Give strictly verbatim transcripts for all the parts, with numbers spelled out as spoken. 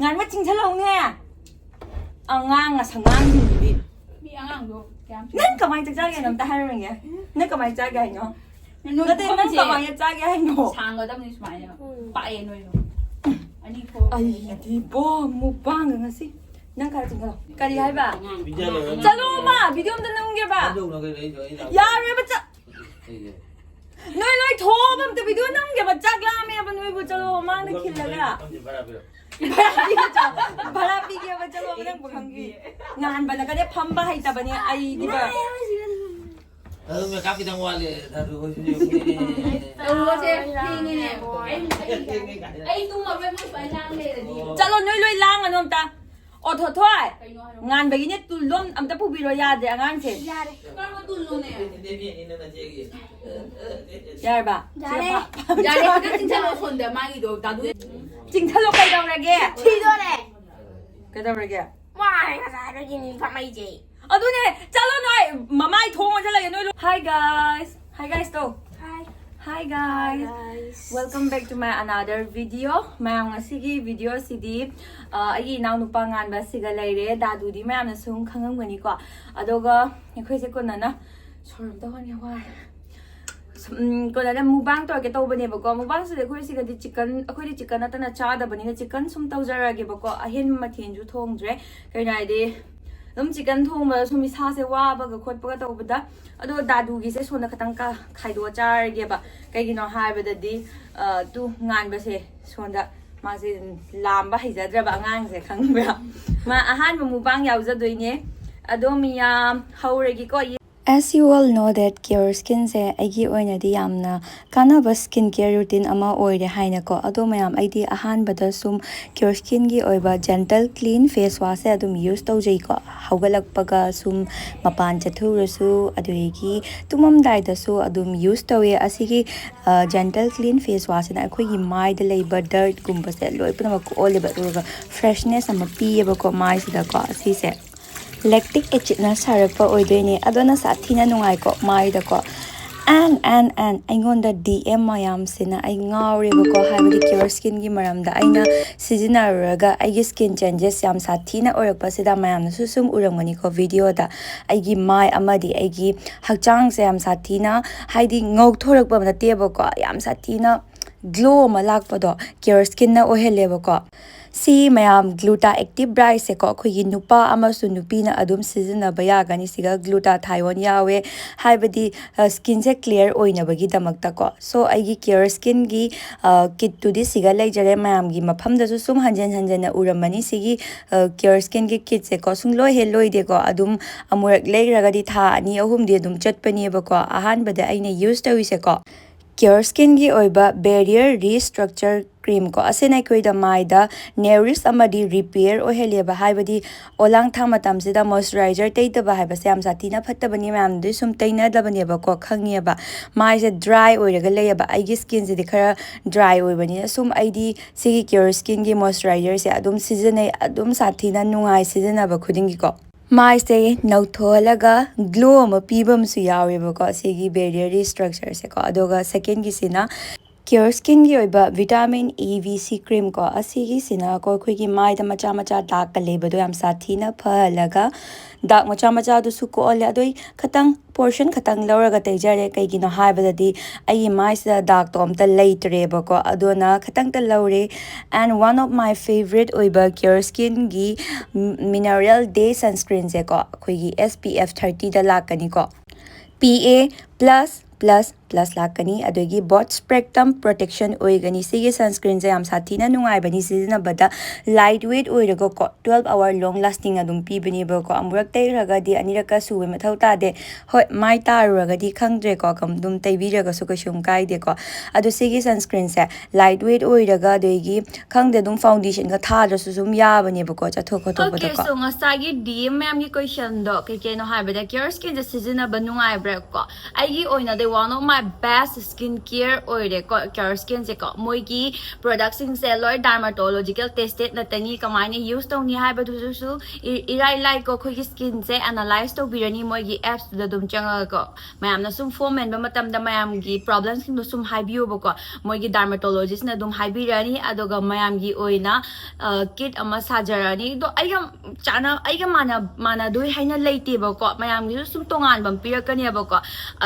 ꯉꯥꯟꯕ ꯆꯤꯡꯁꯤꯜꯍꯧꯅꯦ꯫ ꯑꯉꯥꯡ ꯑꯁꯉꯥꯡꯁꯤꯡꯗꯨꯗꯤ꯫ ꯃꯤ ꯑꯉꯥꯡꯗꯣ ꯀꯌꯥꯝ ꯅꯪ ꯀꯃꯥꯏꯅ ꯆꯥꯛ ꯆꯥꯒꯦ ꯍꯥꯏꯅꯣ ꯑꯝꯇ ꯍꯥꯏꯔꯝꯃꯤꯒꯦ꯫ ꯅꯪ ꯀꯃꯥꯏꯅ ꯆꯥꯒꯦ ꯍꯥꯏꯅꯣ? ꯅꯠꯇꯦ, ꯅꯪ ꯀꯃꯥꯏꯅ ꯆꯥꯒꯦ ꯍꯥꯏꯅꯣ? ꯁꯥꯡꯒꯗꯕꯅꯤ ꯁꯨꯃꯥꯏꯅ꯫ ꯄꯥꯛꯑꯦ ꯅꯣꯏꯗꯣ꯫ ꯑꯅꯤ ꯊꯣꯛ ꯑꯩꯗꯤ ꯕꯣ ꯃꯨꯛꯕꯥꯡꯒ ꯉꯁꯤ꯫ ꯅꯪ ꯈꯔ ꯆꯤꯡꯈꯠꯂꯣ꯫ ꯀꯔꯤ ꯍꯥꯏꯕ? ꯆꯠꯂꯣ ꯃꯥ, ꯚꯤꯗꯤꯑꯣ ꯑꯝꯇ ꯅꯝꯒꯦꯕ꯫ ꯌꯥꯔꯦꯕ, ꯆꯠ-, ꯅꯣꯏ ꯂꯣꯏ ꯊꯣꯛꯑꯣꯕ, ꯑꯝꯇ ꯚꯤꯗꯤꯑꯣ ꯅꯝꯒꯦꯕ꯫ ꯆꯥꯛ ꯂꯥꯝꯃꯦꯕ ꯅꯣꯏꯕꯨ꯫ ꯆꯠꯂꯣ, ꯃꯥꯡꯗ ꯈꯤꯜꯂꯒ꯫ ꯚꯔꯥ ꯄꯤꯒꯦ, ꯆꯠꯂꯣ꯫ ꯚꯔꯥ ꯄꯤꯒꯦꯕ, ꯆꯠꯂꯣꯕ, ꯅꯪꯕꯨ ꯈꯪꯕꯤ꯫ ꯉꯥꯟꯕꯅꯒꯅꯦ ꯐꯝꯕ ꯍꯩꯇꯕꯅꯦ ꯑꯩꯗꯤꯕ꯫ ꯑꯗꯨ ꯃꯦꯀꯞ ꯈꯤꯇꯪ ꯋꯥꯠꯂꯦ꯫ ꯗꯥꯗꯨ ꯍꯣꯏꯁꯨ ꯌꯦꯡꯉꯨꯅꯦ꯫ ꯇꯧꯔꯣꯁꯦ, ꯊꯦꯡꯉꯤꯅꯦ꯫ ꯑꯩ, ꯑꯩ, ꯑꯩ ꯇꯨꯝꯃꯔꯣꯏ, ꯃꯣꯏ ꯁꯨꯃꯥꯏꯅ ꯂꯥꯡ ꯂꯩꯔꯗꯤ꯫ ꯆꯠꯂꯣ, ꯅꯣꯏ ꯂꯣꯏ ꯂꯥꯡꯒꯅꯣ ꯑꯝꯇ꯫ ꯑꯣ, ꯊꯣꯏꯊꯣꯏ꯫ ꯀꯩꯅꯣ ꯍꯥꯏꯔꯣ꯫ ꯉꯥꯟꯕꯒꯤꯅꯦ ꯇꯨꯜꯗꯣ ꯑꯝꯇ ꯄꯨꯕꯤꯔꯣ ꯌꯥꯗ꯭ꯔꯦ ꯑꯉꯥꯡꯁꯦ꯫ ꯌꯥꯔꯦ꯫ ꯀꯔꯝꯕ ꯇꯨꯜꯅꯣꯅꯦ? ꯌꯥꯔꯕ? ꯌꯥꯔꯦ꯫ ꯌꯥꯔꯦ, ꯈꯤꯇꯪ ꯆꯤꯡꯁꯜꯂꯣ ꯁꯣꯝꯗ ꯃꯥꯒꯤꯗꯣ꯫ ꯗꯥꯗꯨ꯫ ꯆꯤꯡꯁꯜꯂꯣ, ꯀꯩꯗꯧꯔꯒꯦ? ꯊꯤꯗꯣꯔꯦ꯫ ꯀꯩꯗꯧꯔꯒꯦ? ꯃꯥꯅꯦ ꯉꯁꯥꯏꯗꯒꯤ ꯃꯤ ꯐꯝꯃꯩꯁꯦ꯫ ꯑꯗꯨꯅꯦ, ꯆꯠꯂꯣ ꯅꯣꯏ, ꯃꯃꯥꯏ ꯊꯣꯡ ꯍꯥꯟꯖꯜꯂꯒꯦ ꯅꯣꯏ ꯂꯣꯏ꯫ Hi guys. Hi guys ꯇꯧ꯫ Hi. Hi guys. Welcome back to my another video. ꯃꯌꯥꯝ, ꯉꯁꯤꯒꯤ video ꯑꯁꯤꯗꯤ, ꯑ, ꯑꯩꯒꯤ ꯏꯅꯥꯎꯅꯨꯄꯥ ꯉꯥꯟꯕ ꯑꯁꯤꯒ ꯂꯩꯔꯦ꯫ ꯗꯥꯗꯨꯗꯤ ꯃꯌꯥꯝꯅ ꯁꯨꯝ ꯈꯪꯉꯝꯒꯅꯤꯀꯣ꯫ ꯑꯗꯨꯒ ꯑꯩꯈꯣꯏꯁꯦ ꯀꯣꯟꯅꯅ ꯁꯣꯔ ꯑꯝꯇ ꯍꯣꯟꯒꯦ, ꯋꯥꯏ꯫ ꯁꯨꯝ, ꯎꯝ, ꯀꯣꯟꯅꯅ mukbang ꯇꯧꯔꯒꯦ ꯇꯧꯕꯅꯦꯕꯀꯣ꯫ Mukbangꯁꯤꯗꯤ ꯑꯩꯈꯣꯏ ꯁꯤꯒꯗꯤ chicken, ꯑꯩꯈꯣꯏꯗꯤ chicken ꯅꯠꯇꯅ ꯆꯥꯗꯕꯅꯤꯅ chicken ꯁꯨꯝ ꯇꯧꯖꯔꯒꯦꯕꯀꯣ꯫ ꯑꯍꯦꯟꯕ ꯃꯊꯦꯜꯁꯨ ꯊꯣꯡꯗ꯭ꯔꯦ꯫ ꯀꯩꯅꯣ ꯍꯥꯏꯗꯤ, ꯑꯗꯨꯝ chicken ꯊꯣꯡꯕꯗ ꯁꯨꯝ ꯏꯁꯥꯁꯦ ꯋꯥꯕꯒ ꯈꯣꯠꯄꯒ ꯇꯧꯕꯗ, ꯑꯗꯣ ꯗꯥꯗꯨꯒꯤꯁꯦ ꯁꯣꯝꯗ ꯈꯇꯪ ꯀ-, ꯈꯥꯏꯗꯣꯛꯑ ꯆꯥꯔꯒꯦꯕ꯫ ꯀꯩꯒꯤꯅꯣ ꯍꯥꯏꯕꯗꯗꯤ, ꯑ, ꯇꯨ ꯉꯥꯟꯕꯁꯦ ꯁꯣꯝꯗ ꯃꯥꯁꯦ ꯂꯥꯝꯕ ꯍꯩꯖꯗ꯭ꯔꯕ ꯑꯉꯥꯡꯁꯦ ꯈꯪꯕ꯭ꯔꯥ? ꯃꯥ ꯑꯍꯥꯟꯕ mukbang ꯌꯥꯎꯖꯗꯣꯏꯅꯦ꯫ ꯑꯗꯣ ꯃꯤꯌꯥꯝ ꯍꯧꯔꯒꯦꯀꯣ꯫ As you all know that Care Skinꯁꯦ ꯑꯩꯒꯤ ꯑꯣꯏꯅꯗꯤ ꯌꯥꯝꯅ ꯀꯥꯟꯅꯕ skin care routine ꯑꯃ ꯑꯣꯏꯔꯦ ꯍꯥꯏꯅꯀꯣ꯫ ꯑꯗꯣ ꯃꯌꯥꯝ, ꯑꯩꯗꯤ ꯑꯍꯥꯟꯕꯗ ꯁꯨꯝ Care Skinꯒꯤ ꯑꯣꯏꯕ Gentle Clean face washꯁꯦ ꯑꯗꯨꯝ use ꯇꯧꯖꯩꯀꯣ꯫ ꯍꯧꯒꯠꯂꯛꯄꯒ ꯁꯨꯝ ꯃꯄꯥꯟ ꯆꯠꯊꯣꯛꯎꯔꯁꯨ, ꯑꯗꯨꯗꯒꯤ ꯇꯨꯝꯃꯝꯗꯥꯏꯗꯁꯨ ꯑꯗꯨꯝ use ꯇꯧꯋꯦ꯫ ꯑꯁꯤꯒꯤ, ꯑ, Gentle Clean face washꯁꯤꯅ ꯑꯩꯈꯣꯏꯒꯤ ꯃꯥꯏꯗ ꯂꯩꯕ dirtꯀꯨꯝꯕꯁꯦ ꯂꯣꯏ ꯄꯨꯝꯅꯃꯛ ꯀꯣꯛꯍꯜꯂꯦꯕ, ꯑꯗꯨꯒ freshness ꯑꯃ ꯄꯤꯌꯦꯕꯀꯣ ꯃꯥꯏꯁꯤꯗꯀꯣ꯫ ꯑꯁꯤꯁꯦ lactic acidꯅ ꯁꯥꯔꯛꯄ ꯑꯣꯏꯗꯣꯏꯅꯦ꯫ ꯑꯗꯣ ꯅꯁꯥ ꯊꯤꯅ ꯅꯨꯡꯉꯥꯏꯀꯣ ꯃꯥꯏꯗꯀꯣ꯫ ꯑꯦꯟ ꯑꯦꯟ ꯑꯦꯟ ꯑꯩꯉꯣꯟꯗ ꯗꯤ ꯑꯦꯝ ꯃꯌꯥꯝꯁꯤꯅ ꯑꯩ ꯉꯥꯎꯔꯦꯕꯀꯣ꯫ ꯍꯥꯏꯕꯗꯤ ꯀꯤꯌꯣꯔ ꯁ꯭ꯀꯤꯟꯒꯤ ꯃꯔꯝꯗ ꯑꯩꯅ ꯁꯤꯖꯤꯟꯅꯔꯨꯔꯒ ꯑꯩꯒꯤ ꯁ꯭ꯀꯤꯟ ꯆꯦꯟꯖꯦꯁ ꯌꯥꯝ ꯁꯥꯊꯤꯅ ꯑꯣꯏꯔꯛꯄꯁꯤꯗ ꯃꯌꯥꯝꯅꯁꯨ ꯁꯨꯝ ꯎꯔꯝꯒꯅꯤꯀꯣ ꯚꯤꯗꯤꯑꯣꯗ꯫ ꯑꯩꯒꯤ ꯃꯥꯏ ꯑꯃꯗꯤ ꯑꯩꯒꯤ ꯍꯛꯆꯥꯡꯁꯦ ꯌꯥꯝ ꯁꯥꯊꯤꯅ, ꯍꯥꯏꯗꯤ ꯉꯧꯊꯣꯔꯛꯄ ꯅꯠꯇꯦꯕꯀꯣ, ꯌꯥꯝ ꯁꯥꯊꯤꯅ ꯒ꯭ꯂꯣ ꯑꯃ ꯂꯥꯛꯄꯗꯣ ꯀꯤꯌꯣꯔ ꯁ꯭ꯀꯤꯟꯅ ꯑꯣꯏꯍꯜꯂꯦꯕꯀꯣ꯫ ꯁꯤ ꯃꯌꯥꯝ ꯒ꯭ꯂꯨꯇꯥ ꯑꯦꯛꯇꯤꯚ ꯕ꯭ꯔꯥꯏꯠꯁꯦꯀꯣ ꯑꯩꯈꯣꯏꯒꯤ ꯅꯨꯄꯥ ꯑꯃꯁꯨꯡ ꯅꯨꯄꯤꯅ ꯑꯗꯨꯝ ꯁꯤꯖꯤꯟꯅꯕ ꯌꯥꯒꯅꯤ꯫ ꯁꯤꯒ ꯒ꯭ꯂꯨꯇꯥ ꯊꯥꯏꯌꯣꯟ ꯌꯥꯎꯋꯦ, ꯍꯥꯏꯕꯗꯤ ꯁ꯭ꯀꯤꯟꯁꯦ ꯀ꯭ꯂꯤꯌꯥꯔ ꯑꯣꯏꯅꯕꯒꯤꯗꯃꯛꯇꯀꯣ꯫ ꯁꯣ ꯑꯩꯒꯤ ꯀꯤꯌꯣꯔ ꯁ꯭ꯀꯤꯟꯒꯤ ꯀꯤꯠꯇꯨꯗꯤ ꯁꯤꯒ ꯂꯩꯖꯔꯦ꯫ ꯃꯌꯥꯝꯒꯤ ꯃꯐꯝꯗꯁꯨ ꯁꯨꯝ ꯍꯟꯖꯟ ꯍꯟꯖꯟꯅ ꯎꯔꯝꯃꯅꯤ ꯁꯤꯒꯤ ꯀꯤꯌꯣꯔ ꯁ꯭ꯀꯤꯟꯒꯤ ꯀꯤꯠꯁꯦꯀꯣ꯫ ꯁꯨꯡꯂꯣꯏ ꯍꯦꯛ ꯂꯣꯏꯗꯦꯀꯣ꯫ ꯑꯗꯨꯝ ꯑꯃꯨꯔꯛ ꯂꯩꯈ꯭ꯔꯒꯗꯤ ꯊꯥ ꯑꯅꯤ ꯑꯍꯨꯝꯗꯤ ꯑꯗꯨꯝ ꯆꯠꯄꯅꯦꯕꯀꯣ꯫ ꯑꯍꯥꯟꯕꯗ ꯑꯩꯅ ꯌꯨꯁ ꯇꯧꯔꯤꯁꯦꯀꯣ ꯀꯤꯌꯣꯔ ꯁ꯭ꯀꯤꯟꯒꯤ ꯑꯣꯏꯕ ꯕꯦꯔꯤꯌꯔ ꯔꯤꯁꯇ꯭ꯔꯛꯆꯔ ꯀ꯭ꯔꯤꯝ ꯀꯣ꯫ ꯑꯁꯤꯅ ꯑꯩꯈꯣꯏꯗ ꯃꯥꯏꯗ ꯅꯦꯔꯤꯁ ꯑꯃꯗꯤ ꯔꯤꯄꯤꯌꯔ ꯑꯣꯏꯍꯜꯂꯦꯕ꯫ ꯍꯥꯏꯕꯗꯤ ꯑꯣꯂꯥꯡ ꯊꯥ ꯃꯇꯝꯁꯤꯗ ꯃꯣꯏꯆꯔꯥꯏꯖꯔ ꯇꯩꯗꯕ ꯍꯥꯏꯕꯁꯦ ꯌꯥꯝ ꯁꯥꯊꯤꯅ ꯐꯠꯇꯕꯅꯤ꯫ ꯃꯌꯥꯝꯗꯤ ꯁꯨꯝ ꯇꯩꯅꯗꯕꯅꯦꯕꯀꯣ, ꯈꯪꯉꯦꯕ꯫ ꯃꯥꯏꯁꯦ ꯗ꯭ꯔꯥꯏ ꯑꯣꯏꯔꯒ ꯂꯩꯌꯦꯕ꯫ ꯑꯩꯒꯤ ꯁ꯭ꯀꯤꯟꯁꯤꯗꯤ ꯈꯔ ꯗ꯭ꯔꯥꯏ ꯑꯣꯏꯕꯅꯤꯅ ꯁꯨꯝ ꯑꯩꯗꯤ ꯁꯤꯒꯤ ꯀꯤꯌꯣꯔ ꯁ꯭ꯀꯤꯟꯒꯤ ꯃꯣꯏꯆꯔꯥꯏꯖꯔꯁꯦ ꯑꯗꯨꯝ ꯁꯤꯖꯤꯟꯅꯩ꯫ ꯑꯗꯨꯝ ꯁꯥꯊꯤꯅ ꯅꯨꯡꯉꯥꯏ ꯁꯤꯖꯤꯟꯅꯕ ꯈꯨꯗꯤꯡꯒꯤꯀꯣ꯫ ꯃꯥꯏꯁꯦ ꯅꯧꯊꯣꯛꯍꯜꯂꯒ ꯒ꯭ꯂꯣ ꯑꯃ ꯄꯤꯕ ꯑꯃꯁꯨ ꯌꯥꯎꯋꯦꯕꯀꯣ ꯁꯤꯒꯤ ꯕꯦꯔꯤꯌꯔ ꯔꯤꯁꯇ꯭ꯔꯛꯆꯔꯁꯦꯀꯣ꯫ ꯑꯗꯨꯒ ꯁꯦꯀꯦꯟꯒꯤꯁꯤꯅ ꯀꯤꯌꯣꯔ ꯁ꯭ꯀꯤꯟꯒꯤ ꯑꯣꯏꯕ vitamin E V C cream ꯀꯣ꯫ ꯑꯁꯤꯒꯤꯁꯤꯅ ꯀꯣ ꯑꯩꯈꯣꯏꯒꯤ ꯃꯥꯏꯗ ꯃꯆꯥ ꯃꯆꯥ ꯗꯥꯛꯀ ꯂꯩꯕꯗꯣ ꯌꯥꯝ ꯁꯥꯊꯤꯅ ꯐꯍꯜꯂꯒ ꯗꯥꯛ ꯃꯆꯥ ꯃꯆꯥꯗꯨꯁꯨ ꯀꯣꯛꯍꯜꯂꯦ꯫ ꯑꯗꯣ ꯑꯩ ꯈꯇꯪ ꯄꯣꯔꯁꯟ ꯈꯇꯪ ꯂꯧꯔꯒ ꯇꯩꯖꯔꯦ꯫ ꯀꯩꯒꯤꯅꯣ ꯍꯥꯏꯕꯗꯗꯤ ꯑꯩꯒꯤ ꯃꯥꯏꯁꯤꯗ ꯗꯥꯛꯇꯣ ꯑꯝꯇ ꯂꯩꯇ꯭ꯔꯦꯕꯀꯣ꯫ ꯑꯗꯨꯅ ꯈꯇꯪꯇ ꯂꯧꯔꯦ꯫ And one of my favorite ꯑꯣꯏꯕ ꯀꯤꯌꯣꯔ ꯁ꯭ꯀꯤꯟꯒꯤ ꯃꯤꯅꯔꯦꯜ ꯗꯦ ꯁꯟꯁꯀ꯭ꯔꯤꯟꯁꯦꯀꯣ ꯑꯩꯈꯣꯏꯒꯤ ꯑꯦꯁ ꯄꯤ ꯑꯦꯐ ꯊꯥꯔꯇꯤꯗ ꯂꯥꯛꯀꯅꯤꯀꯣ꯫ ꯄꯤ ꯑꯦ ꯄ꯭ꯂꯁ ꯄ꯭ꯂꯁ ꯄ꯭ꯂꯁ ꯂꯥꯛꯀꯅꯤ꯫ ꯑꯗꯒꯤ ꯕꯣꯠ ꯁ꯭ꯄꯦꯛꯇ꯭ꯔꯝ ꯄ꯭ꯔꯣꯇꯦꯛꯁꯟ ꯑꯣꯏꯒꯅꯤ꯫ ꯁꯤꯒꯤ ꯁꯟꯁꯀ꯭ꯔꯤꯟꯁꯦ ꯌꯥꯝ ꯁꯥꯊꯤꯅ ꯅꯨꯡꯉꯥꯏꯕꯅꯤ ꯁꯤꯖꯤꯟꯅꯕꯗ꯫ ꯂꯥꯏꯠ ꯋꯦꯠ ꯑꯣꯏꯔꯒꯀꯣ ꯇ꯭ꯋꯦꯜꯞ ꯑꯋꯥꯔ ꯂꯣꯡ ꯂꯥꯁꯇꯤꯡ ꯑꯗꯨꯝ ꯄꯤꯕꯅꯦꯕꯀꯣ꯫ ꯑꯃꯨꯔꯛ ꯇꯩꯈ꯭ꯔꯒꯗꯤ ꯑꯅꯤꯔꯛꯀ ꯁꯨꯕ ꯃꯊꯧ ꯇꯥꯗꯦ꯫ ꯍꯣꯏ, ꯃꯥꯏ ꯇꯥꯔꯨꯔꯒꯗꯤ ꯈꯪꯗ꯭ꯔꯦꯀꯣ, ꯀꯝ-, ꯑꯗꯨꯝ ꯇꯩꯕꯤꯔꯒꯁꯨ ꯀꯩꯁꯨꯝ ꯀꯥꯏꯗꯦꯀꯣ꯫ ꯑꯗꯣ ꯁꯤꯒꯤ ꯁꯟꯁꯀ꯭ꯔꯤꯟꯁꯦ ꯂꯥꯏꯠ ꯋꯦꯠ ꯑꯣꯏꯔꯒ, ꯑꯗꯒꯤ ꯈꯪꯗꯦ, ꯑꯗꯨꯝ ꯐꯥꯎꯟꯗꯦꯁꯟꯒ ꯊꯥꯗ꯭ꯔꯁꯨ ꯑꯗꯨꯝ ꯌꯥꯕꯅꯦꯕꯀꯣ, ꯆꯠꯊꯣꯛ ꯈꯣꯠꯇꯣꯛꯄꯗꯀꯣ꯫ ꯁꯣ ꯉꯁꯥꯏꯒꯤ ꯗꯤ ꯑꯦꯝ ꯃꯌꯥꯝꯒꯤ ꯀꯣꯏꯁꯟꯗꯣ ꯀꯩ ꯀꯩꯅꯣ ꯍꯥꯏꯕꯗ ꯀꯤꯌꯣꯔ ꯁ꯭ꯀꯤꯟꯁꯦ ꯁꯤꯖꯤꯟꯅꯕ ꯅꯨꯡꯉꯥꯏꯕ꯭ꯔꯥ ꯀꯣ? ꯑꯩꯒꯤ ꯑꯣꯏꯅꯗꯤ One of my best skin care ꯑꯣꯏꯔꯦꯀꯣ, ꯀꯤꯌꯣꯔ ꯁ꯭ꯀꯤꯟꯁꯦꯀꯣ꯫ ꯃꯣꯏꯒꯤ ꯄ꯭ꯔꯣꯗꯛꯁꯤꯡꯁꯦ ꯂꯣꯏ ꯗꯥꯔꯃꯥꯇꯣꯂꯣꯖꯤꯀꯦꯜ ꯇꯦꯁꯇꯦꯠ ꯅꯠꯇꯅꯤ꯫ ꯀꯃꯥꯏꯅ ꯌꯨꯁ ꯇꯧꯅꯤ ꯍꯥꯏꯕꯗꯨꯁꯨ ꯏ- ꯏꯔꯥꯏ ꯂꯥꯏꯀꯣ꯫ ꯑꯩꯈꯣꯏꯒꯤ ꯁ꯭ꯀꯤꯟꯁꯦ ꯑꯦꯅꯥꯂꯥꯏꯁ ꯇꯧꯕꯤꯔꯅꯤ ꯃꯣꯏꯒꯤ ꯑꯦꯞꯁꯇꯨꯗ ꯑꯗꯨꯝ ꯆꯪꯉꯒꯀꯣ꯫ ꯃꯌꯥꯝꯅ ꯁꯨꯝ ꯐꯣꯝ ꯃꯦꯟꯕ ꯃꯇꯝꯗ ꯃꯌꯥꯝꯒꯤ ꯄ꯭ꯔꯣꯕ꯭ꯂꯦꯝꯁꯤꯡꯗꯣ ꯁꯨꯝ ꯍꯥꯏꯕꯤꯌꯣꯕꯀꯣ꯫ ꯃꯣꯏꯒꯤ ꯗꯥꯔꯃꯥꯇꯣꯂꯣꯖꯤꯁꯅ ꯑꯗꯨꯝ ꯍꯥꯏꯕꯤꯔꯅꯤ, ꯑꯗꯨꯒ ꯃꯌꯥꯝꯒꯤ ꯑꯣꯏꯅ ꯀꯤꯠ ꯑꯃ ꯁꯥꯖꯔꯅꯤ꯫ ꯑꯗꯣ ꯑꯩꯒ ꯆꯥꯅ ꯑꯩꯒ ꯃꯥꯟꯅ ꯃꯥꯟꯅꯗꯣꯏ ꯍꯥꯏꯅ ꯂꯩꯇꯦꯕꯀꯣ꯫ ꯃꯌꯥꯝꯒꯤꯁꯨ ꯁꯨꯝ ꯇꯣꯉꯥꯟꯕ ꯑꯃ ꯄꯤꯔꯛꯀꯅꯦꯕꯀꯣ꯫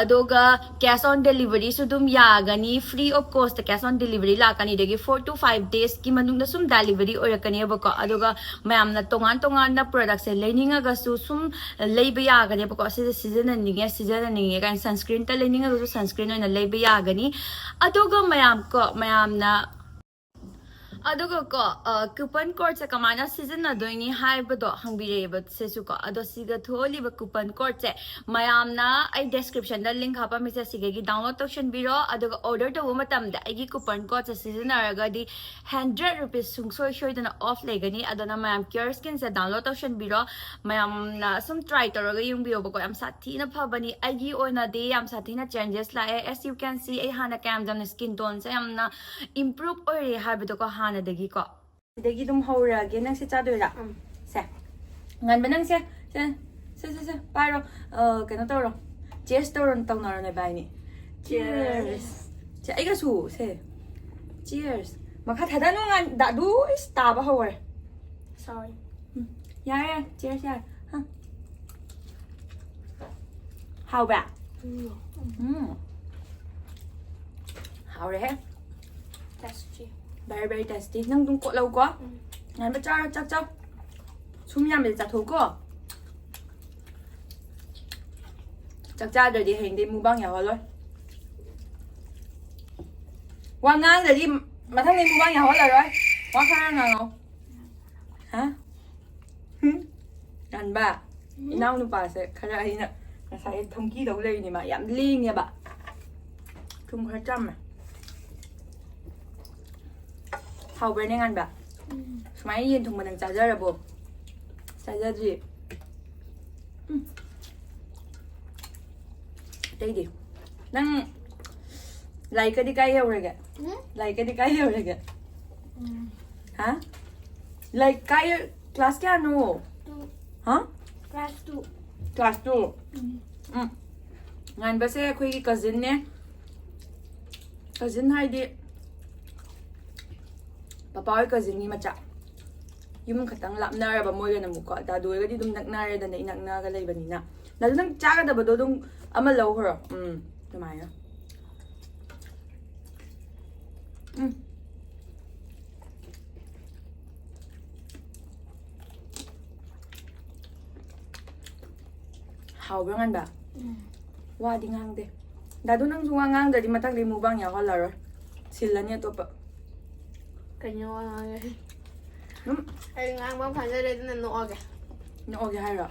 ꯑꯗꯨꯒ cash on deliveryꯁꯨ ꯑꯗꯨꯝ ꯌꯥꯒꯅꯤ, free of cost cash on delivery ꯂꯥꯛꯀꯅꯤ꯫ ꯑꯗꯒꯤ four to five daysꯀꯤ ꯃꯅꯨꯡꯗ ꯁꯨꯝ delivery ꯑꯣꯏꯔꯛꯀꯅꯦꯕꯀꯣ꯫ ꯑꯗꯨꯒ ꯃꯌꯥꯝꯅ ꯇꯣꯉꯥꯟ ꯇꯣꯉꯥꯟꯅ ꯄ꯭ꯔꯣꯗꯛꯁꯦ ꯂꯩꯅꯤꯡꯉꯒꯁꯨ ꯁꯨꯝ ꯂꯩꯕ ꯌꯥꯒꯅꯦꯕꯀꯣ꯫ ꯁꯤꯁꯦ ꯁꯤꯖꯤꯟꯅꯅꯤꯡꯉꯦ ꯁꯤꯖꯤꯟꯅꯅꯤꯡꯉꯦ ꯀꯥꯏꯅ sunscreenꯇ ꯂꯩꯅꯤꯡꯉꯒꯁꯨ sunscreen ꯑꯣꯏꯅ ꯂꯩꯕ ꯌꯥꯒꯅꯤ꯫ ꯑꯗꯨꯒ ꯃꯌꯥꯝ ꯀꯣ ꯃꯌꯥꯝꯅ ꯑꯗꯨꯒ ꯀꯣ ꯀꯨꯄꯟ ꯀꯣꯗꯁꯦ ꯀꯃꯥꯏꯅ ꯁꯤꯖꯤꯟꯅꯗꯣꯏꯅꯤ ꯍꯥꯏꯕꯗꯣ ꯍꯪꯕꯤꯔꯛꯑꯦꯕ ꯁꯤꯁꯨ ꯀꯣ꯫ ꯑꯗꯣ ꯁꯤꯒ ꯊꯣꯛꯍꯜꯂꯤꯕ ꯀꯨꯄꯟ ꯀꯣꯗꯁꯦ ꯃꯌꯥꯝꯅ ꯑꯩ ꯗꯦꯁꯀ꯭ꯔꯤꯞꯁꯟꯗ ꯂꯤꯡ ꯍꯥꯞꯄꯝꯃꯤꯁꯦ ꯁꯤꯗꯒꯤ ꯗꯥꯎꯟꯂꯣꯗ ꯇꯧꯁꯟꯕꯤꯔꯣ꯫ ꯑꯗꯨꯒ ꯑꯣꯔꯗꯔ ꯇꯧꯕ ꯃꯇꯝꯗ ꯑꯩꯒꯤ ꯀꯨꯄꯟ ꯀꯣꯗꯁꯦ ꯁꯤꯖꯤꯟꯅꯔꯒꯗꯤ ꯍꯟꯗ꯭ꯔꯦꯠ ꯔꯨꯄꯤꯁ ꯁꯨꯡꯁꯣꯏ ꯁꯣꯏꯗꯅ ꯑꯣꯐ ꯂꯩꯒꯅꯤ꯫ ꯑꯗꯨꯅ ꯃꯌꯥꯝ ꯀꯤꯌꯣꯔ ꯁ꯭ꯀꯤꯟꯁꯦ ꯗꯥꯎꯟꯂꯣꯗ ꯇꯧꯁꯟꯕꯤꯔꯣ꯫ ꯃꯌꯥꯝꯅ ꯁꯨꯝ ꯇ꯭ꯔꯥꯏ ꯇꯧꯔꯒ ꯌꯦꯡꯕꯤꯌꯣꯕꯀꯣ꯫ ꯌꯥꯝ ꯁꯥꯊꯤꯅ ꯐꯕꯅꯤ꯫ ꯑꯩꯒꯤ ꯑꯣꯏꯅꯗꯤ ꯌꯥꯝ ꯁꯥꯊꯤꯅ ꯆꯦꯟꯖꯦꯁ ꯂꯥꯛꯑꯦ꯫ As you can see, ꯑꯩ ꯍꯥꯟꯅ ꯀꯌꯥꯝ ꯌꯥꯝꯅ ꯁ꯭ꯀꯤꯟ ꯇꯣꯟꯁꯦ ꯌꯥꯝꯅ ꯏꯝꯄ꯭ꯔꯨꯞ ꯑꯣꯏꯔꯦ ꯍꯥꯏꯕꯗꯣꯀꯣ ꯍꯥꯟꯅꯗꯒꯤꯀꯣ꯫ ꯁꯤꯗꯒꯤ ꯑꯗꯨꯝ ꯍꯧꯔꯒꯦ꯫ ꯅꯪ ꯁꯤ ꯆꯥꯗꯣꯏꯔꯥ? ꯎꯝ꯫ ꯁꯦ꯫ ꯉꯟꯕ ꯅꯪꯁꯦ꯫ ꯁꯦ꯫ ꯁꯦ, ꯁꯦ, ꯁꯦ꯫ ꯄꯥꯏꯔꯣ꯫ ꯑ, ꯀꯩꯅꯣ ꯇꯧꯔꯣ꯫ Cheers ꯇꯧꯔꯣ, ꯇꯧꯅꯔꯣ ꯅꯣꯏꯕꯥꯏꯅꯤ꯫ Cheers꯫ Cheers꯫ ꯁꯦ, ꯑꯩꯒꯁꯨ꯫ ꯁꯦ꯫ Cheers꯫ ꯃꯈꯥ ꯊꯥꯗꯅꯨ ꯉꯥꯟ-, ꯗꯥꯗꯨ, ꯏꯁ, ꯇꯥꯕ ꯍꯧꯔꯦ꯫ Sorry꯫ ꯎꯝ꯫ ꯌꯥꯔꯦ, ꯌꯥꯔꯦ꯫ Cheers, ꯌꯥꯔꯦ꯫ ꯍꯥ꯫ ꯍꯥꯎꯕ꯭ꯔꯥ? ꯎꯝ꯫ ꯎꯝ꯫ ꯍꯥꯎꯔꯦꯍꯦ꯫ Tasty꯫ Very, very tasty꯫ ꯅꯪ ꯑꯗꯨꯝ ꯀꯣꯠꯂꯧꯀꯣ꯫ ꯎꯝ꯫ ꯉꯥꯟꯕ ꯆꯥꯔꯣ, ꯆꯥꯛ ꯆꯥꯎ꯫ ꯁꯨꯝ ꯌꯥꯝꯕꯗꯤ ꯆꯥꯊꯣꯛꯎꯀꯣ꯫ ꯆꯥꯛ ꯆꯥꯗ꯭ꯔꯗꯤ ꯍꯌꯦꯡꯗꯩ mukbang ꯌꯥꯎꯍꯜꯂꯣꯏ꯫ ꯋꯥ ꯉꯥꯡꯗ꯭ꯔꯗꯤ ꯃꯊꯪꯗꯩ mukbang ꯌꯥꯎꯍꯜꯂꯔꯣꯏ꯫ ꯋꯥ ꯈꯔ ꯉꯥꯡꯉꯣ꯫ ꯍꯥ? ꯍꯨꯝ? ꯉꯥꯟꯕ, ꯎꯝ꯫ ꯏꯅꯥꯎꯅꯨꯄꯥꯁꯦ ꯈꯔ ꯑꯩꯅ ꯉꯁꯥꯏ ꯊꯝꯈꯤꯗꯧ ꯂꯩꯔꯤꯅꯤ, ꯃꯥ ꯌꯥꯝ ꯂꯦꯡꯉꯦꯕ꯫ ꯊꯨꯝ ꯈꯔ ꯆꯝꯃꯦ꯫ ꯍꯥꯎꯕ꯭ꯔꯅꯦ, ꯉꯥꯟꯕ? ꯎꯝ꯫ ꯁꯨꯃꯥꯏꯅ ꯌꯦꯟ ꯊꯣꯡꯕ ꯅꯪ ꯆꯥꯖꯔꯕꯣ? ꯆꯥꯖꯗ꯭ꯔꯤ꯫ ꯎꯝ꯫ ꯑꯇꯩꯗꯤ? ꯅꯪ ꯂꯥꯏꯔꯤꯛꯀꯗꯤ ꯀꯥꯏ ꯌꯧꯔꯒꯦ? ꯎꯝ? ꯂꯥꯏꯔꯤꯛꯀꯗꯤ ꯀꯥꯏ ꯌꯧꯔꯒꯦ? ꯎꯝ. ꯍꯥ? ꯂꯥꯏꯔꯤꯛ ꯀꯥꯏ, ꯀ꯭ꯂꯥꯁ ꯀꯌꯥꯅꯣ? Two. ꯍꯥ? Class two. Class two. Um. Um. ꯉꯥꯟꯕꯁꯦ ꯑꯩꯈꯣꯏꯒꯤ ꯀꯖꯤꯟꯅꯦ. ꯀꯖꯤꯟ ꯍꯥꯏꯗꯤ ꯄꯄꯥ ꯍꯣꯏ ꯀꯖꯤꯟꯒꯤ ꯃꯆꯥ꯫ ꯌꯨꯝ ꯈꯛꯇꯪ ꯂꯥꯞꯅꯔꯕ ꯃꯣꯏꯒꯅ ꯑꯃꯨꯛꯀꯣ꯫ ꯗꯥꯗꯨ ꯍꯣꯏꯒꯗꯤ ꯑꯗꯨꯝ ꯅꯛꯅꯔꯦꯗꯅ, ꯏꯅꯛ ꯅꯛꯅꯒ ꯂꯩꯕꯅꯤꯅ꯫ ꯗꯥꯗꯨ, ꯅꯪ ꯆꯥꯒꯗꯕꯗꯣ ꯑꯗꯨꯝ ꯑꯃ ꯂꯧꯈ꯭ꯔꯣ꯫ ꯎꯝ, ꯑꯗꯨꯃꯥꯏꯅ꯫ ꯎꯝ꯫ ꯍꯥꯎꯕ꯭ꯔꯥ, ꯉꯥꯟꯕ? ꯎꯝ. ꯋꯥꯗꯤ ꯉꯥꯡꯗꯦ꯫ ꯗꯥꯗꯨ, ꯅꯪꯁꯨ ꯋꯥ ꯉꯥꯡꯗ꯭ꯔꯗꯤ ꯃꯊꯪꯗꯤ ꯃꯨꯛꯕꯥꯡ ꯌꯥꯎꯍꯜꯂꯔꯣꯏ꯫ ꯁꯤꯜꯂꯅꯤ ꯑꯇꯣꯞꯄ꯫ ꯀꯩꯅꯣ ꯋꯥ ꯉꯥꯡꯉꯦ? ꯎꯝ. ꯑꯩ ꯉꯥꯡꯕ ꯑꯃ ꯈꯟꯖꯔꯦ, ꯑꯗꯨꯅ ꯅꯣꯛꯑꯒꯦ꯫ ꯅꯣꯛꯑꯒꯦ ꯍꯥꯏꯔꯣ?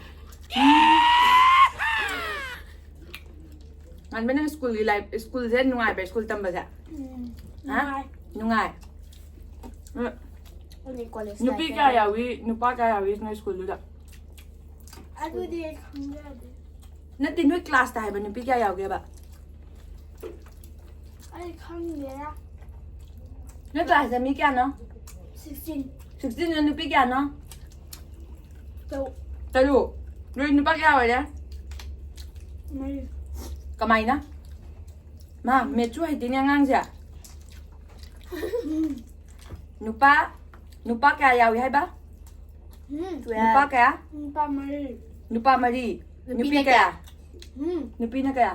ꯉꯥꯟꯕ, ꯅꯪ ꯁ꯭ꯀꯨꯜꯒꯤ ꯂꯥꯏꯐ, ꯁ꯭ꯀꯨꯜꯁꯦ ꯅꯨꯡꯉꯥꯏꯕ꯭ꯔꯥ, ꯁ꯭ꯀꯨꯜ ꯇꯝꯕꯁꯦ? ꯎꯝ. ꯍꯥ? ꯅꯨꯡꯉꯥꯏ. ꯅꯨꯡꯉꯥꯏ? ꯎꯝ. ꯑꯩꯈꯣꯏꯗꯤ ꯀꯣꯂꯦꯖ ꯅꯨꯄꯤ ꯂꯥꯏꯐ ꯀꯌꯥ ꯂꯩꯔꯦ꯫ ꯌꯥꯎꯏ, ꯅꯨꯄꯥ ꯀꯌꯥ ꯌꯥꯎꯏ ꯅꯣꯏ ꯁ꯭ꯀꯨꯜꯗꯨꯗ? ꯑꯗꯨꯗꯤ ꯑꯩ ꯈꯪꯖꯗꯦ. ꯅꯠꯇꯦ, ꯅꯣꯏ ꯀ꯭ꯂꯥꯁꯇ ꯍꯥꯏꯕ, ꯅꯨꯄꯤ ꯀꯌꯥ ꯌꯥꯎꯒꯦꯕ? ꯑꯩ ꯈꯪꯗꯦꯗ. ꯅꯣꯏ ꯀ꯭ꯂꯥꯁꯇ ꯃꯤ ꯀꯌꯥꯅꯣ? Sixteen. Sixteen ꯅ ꯅꯨꯄꯤ ꯀꯌꯥꯅꯣ? ꯇꯔꯨꯛ. ꯇꯔꯨꯛ. ꯅꯣꯏ ꯅꯨꯄꯥ ꯀꯌꯥ ꯑꯣꯏꯔꯦ? ꯃꯔꯤ. ꯀꯃꯥꯏꯅ? ꯃꯥ ꯃꯦꯠꯁꯨ ꯍꯩꯇꯦꯅꯦ ꯑꯉꯥꯡꯁꯦ. ꯅꯨꯄꯥ, ꯅꯨꯄꯥ ꯀꯌꯥ ꯌꯥꯎꯏ ꯍꯥꯏꯕ? ꯎꯝ. ꯅꯨꯄꯥ ꯀꯌꯥ? ꯅꯨꯄꯥ ꯃꯔꯤ. ꯅꯨꯄꯥ ꯃꯔꯤ. ꯅꯨꯄꯤꯅ ꯅꯨꯄꯤ ꯀꯌꯥ? ꯎꯝ. ꯅꯨꯄꯤꯅ ꯀꯌꯥ?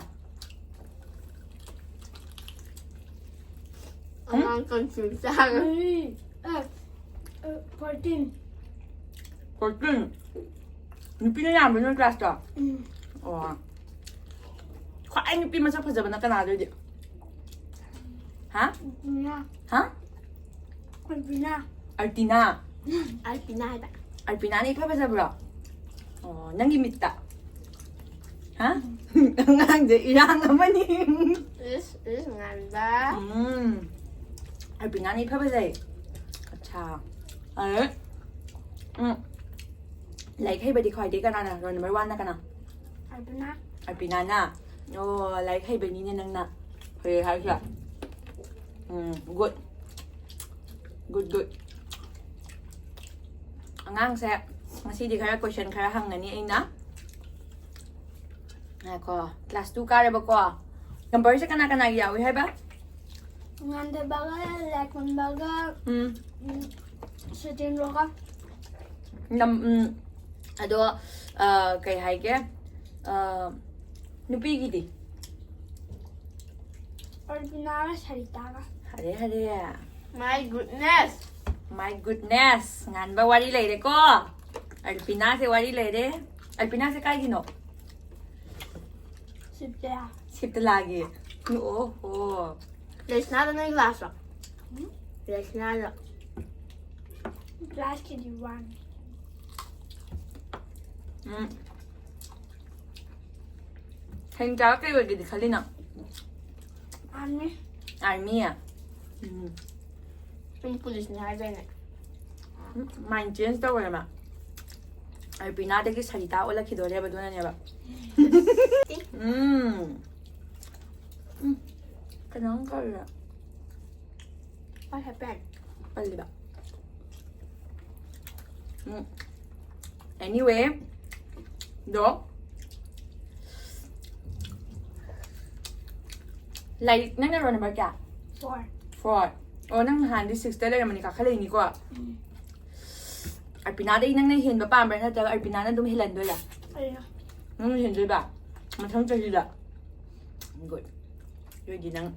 ꯑꯉꯥꯡ ꯀꯟꯐ꯭ꯌꯨꯁ ꯆꯥꯔꯦ. ꯃꯔꯤ. ꯑ, ꯑ, fourteen. Fourteen. ꯅꯨꯄꯤꯅ ꯌꯥꯝꯕ꯭ꯔꯥ ꯅꯣꯏ ꯀ꯭ꯂꯥꯁꯇꯣ? ꯎꯝ. ꯑꯣ. ꯈ꯭ꯋꯥꯏ ꯅꯨꯄꯤ ꯃꯁꯛ ꯐꯖꯕꯅ ꯀꯅꯥ ꯑꯗꯨꯗꯤ? ꯍꯥ? ꯕꯤꯅꯥ. ꯍꯥ? ꯕꯤꯅꯥ. ꯑꯜꯄꯤꯅꯥ. ꯑꯜꯄꯤꯅꯥ ꯍꯥꯏꯕ. ꯑꯜꯄꯤꯅꯥꯅ ꯏꯐ ꯐꯖꯕ꯭ꯔꯣ? ꯑꯣ, ꯅꯪꯒꯤ ꯃꯤꯠꯇ? ꯍꯥ? ꯑꯉꯥꯡꯁꯦ ꯏꯔꯥꯡ ꯑꯃꯅꯤ. ꯏꯁ, ꯏꯁ, ꯉꯥꯟꯕ. ꯎꯝ. ꯑꯜꯄꯤꯅꯥꯅ ꯏꯐ ꯐꯖꯩ. ꯑꯠꯁꯥ. ꯑꯗꯩ, ꯎꯝ. ꯂꯥꯏꯔꯤꯛ ꯍꯩꯕꯗꯤ ꯈ꯭ꯋꯥꯏꯗꯒꯤ ꯀꯅꯥꯅ, roll number one ꯅ ꯀꯅꯥ? ꯑꯜꯄꯤꯅꯥ. ꯑꯜꯄꯤꯅꯥꯅ. ꯑꯣ, ꯂꯥꯏꯔꯤꯛ ꯍꯩꯕꯅꯤꯅꯦ ꯅꯪꯅ꯫ ꯍꯩ ꯍꯥꯏꯁꯦ꯫ ꯎꯝ, good꯫ Good, good꯫ ꯑꯉꯥꯡꯁꯦ ꯉꯁꯤꯗꯤ ꯈꯔ question ꯈꯔ ꯍꯪꯒꯅꯤ ꯑꯩꯅ꯫ ꯉꯥꯏꯈꯣ, class two ꯀꯥꯔꯦꯕꯀꯣ꯫ Numberꯁꯦ ꯀꯅꯥ ꯀꯅꯥꯒꯤ ꯌꯥꯎꯏ ꯍꯥꯏꯕ? ꯉꯥꯟꯊꯣꯏꯕꯒ, ꯂꯥꯏꯀꯨꯝꯕꯒ, ꯎꯝ꯫ ꯎꯝ, ꯁꯇꯦꯟꯗ꯭ꯔꯣꯒ꯫ ꯅꯝ-, ꯎꯝ, ꯑꯗꯣ, ꯑ, ꯀꯩ ꯍꯥꯏꯒꯦ? ꯑ, ꯅꯨꯄꯤꯒꯤꯗꯤ? ꯑꯜꯄꯤꯅꯥꯒ ꯁꯔꯤꯇꯥꯒ꯫ ꯍꯔꯦ, ꯍꯔꯦ꯫ My goodness! My goodness! ꯉꯥꯟꯕ ꯋꯥꯔꯤ ꯂꯩꯔꯦꯀꯣ꯫ ꯑꯜꯄꯤꯅꯥꯁꯦ ꯋꯥꯔꯤ ꯂꯩꯔꯦ꯫ ꯑꯜꯄꯤꯅꯥꯁꯦ ꯀꯥꯏꯒꯤꯅꯣ? ꯁꯤꯞꯇꯌꯥ꯫ ꯁꯤꯞꯇꯂꯥꯒꯤ꯫ ꯑꯣ ꯍꯣ꯫ ꯂꯩꯁꯅꯥꯗꯣ ꯅꯣꯏ classꯔꯣ? ꯎꯝ? ꯂꯩꯁꯅꯥꯗꯣ꯫ Class KG one꯫ ꯎꯝ꯫ ꯍꯌꯦꯡ ꯆꯥꯕ ꯀꯩ ꯑꯣꯏꯒꯦꯗꯤ ꯈꯜꯂꯤ ꯅꯪ? Army꯫ Army? ꯎꯝ꯫ ꯅꯪ policeꯅꯤ ꯍꯥꯏꯗꯥꯏꯅꯦ? ꯎꯝ, mind change ꯇꯧꯔꯦ ꯃꯥ꯫ ꯑꯜꯄꯤꯅꯥꯗꯒꯤ ꯁꯔꯤꯇꯥ ꯑꯣꯜꯂꯛꯈꯤꯗꯣꯔꯦꯕ, ꯑꯗꯨꯅꯅꯦꯕ꯫ ꯎꯝ꯫ ꯎꯝ꯫ ꯀꯩꯅꯣꯝ ꯀꯧꯔꯤꯔꯥ? What happened? ꯄꯜꯂꯤꯕ꯫ ꯎꯝ꯫ Anyway, ꯗꯣ꯫ ꯂꯥꯏꯔꯤꯛ, ꯅꯪꯅ roll number ꯀꯌꯥ? Four꯫ Four꯫ ꯑꯣ, ꯅꯪ ꯅꯍꯥꯟꯗꯤ sixꯇ ꯂꯩꯔꯝꯕꯅꯤ, ꯀꯥꯈꯠꯂꯛꯏꯅꯤꯀꯣ꯫ ꯎꯝ꯫ ꯑꯜꯄꯤꯅꯥꯗꯒꯤ ꯅꯪꯅ ꯍꯦꯟꯕ ꯄꯥꯝꯕ꯭ꯔꯥ, ꯅꯠꯇ꯭ꯔꯒ ꯑꯜꯄꯤꯅꯥꯅ ꯑꯗꯨꯝ ꯍꯦꯜꯍꯟꯗꯣꯏꯔꯥ? ꯑꯩꯅ꯫ ꯅꯪꯅ ꯍꯦꯟꯗꯣꯏꯕ? ꯃꯊꯪ ꯆꯍꯤꯗ? Good꯫ ꯑꯗꯨꯑꯣꯏꯗꯤ ꯅꯪ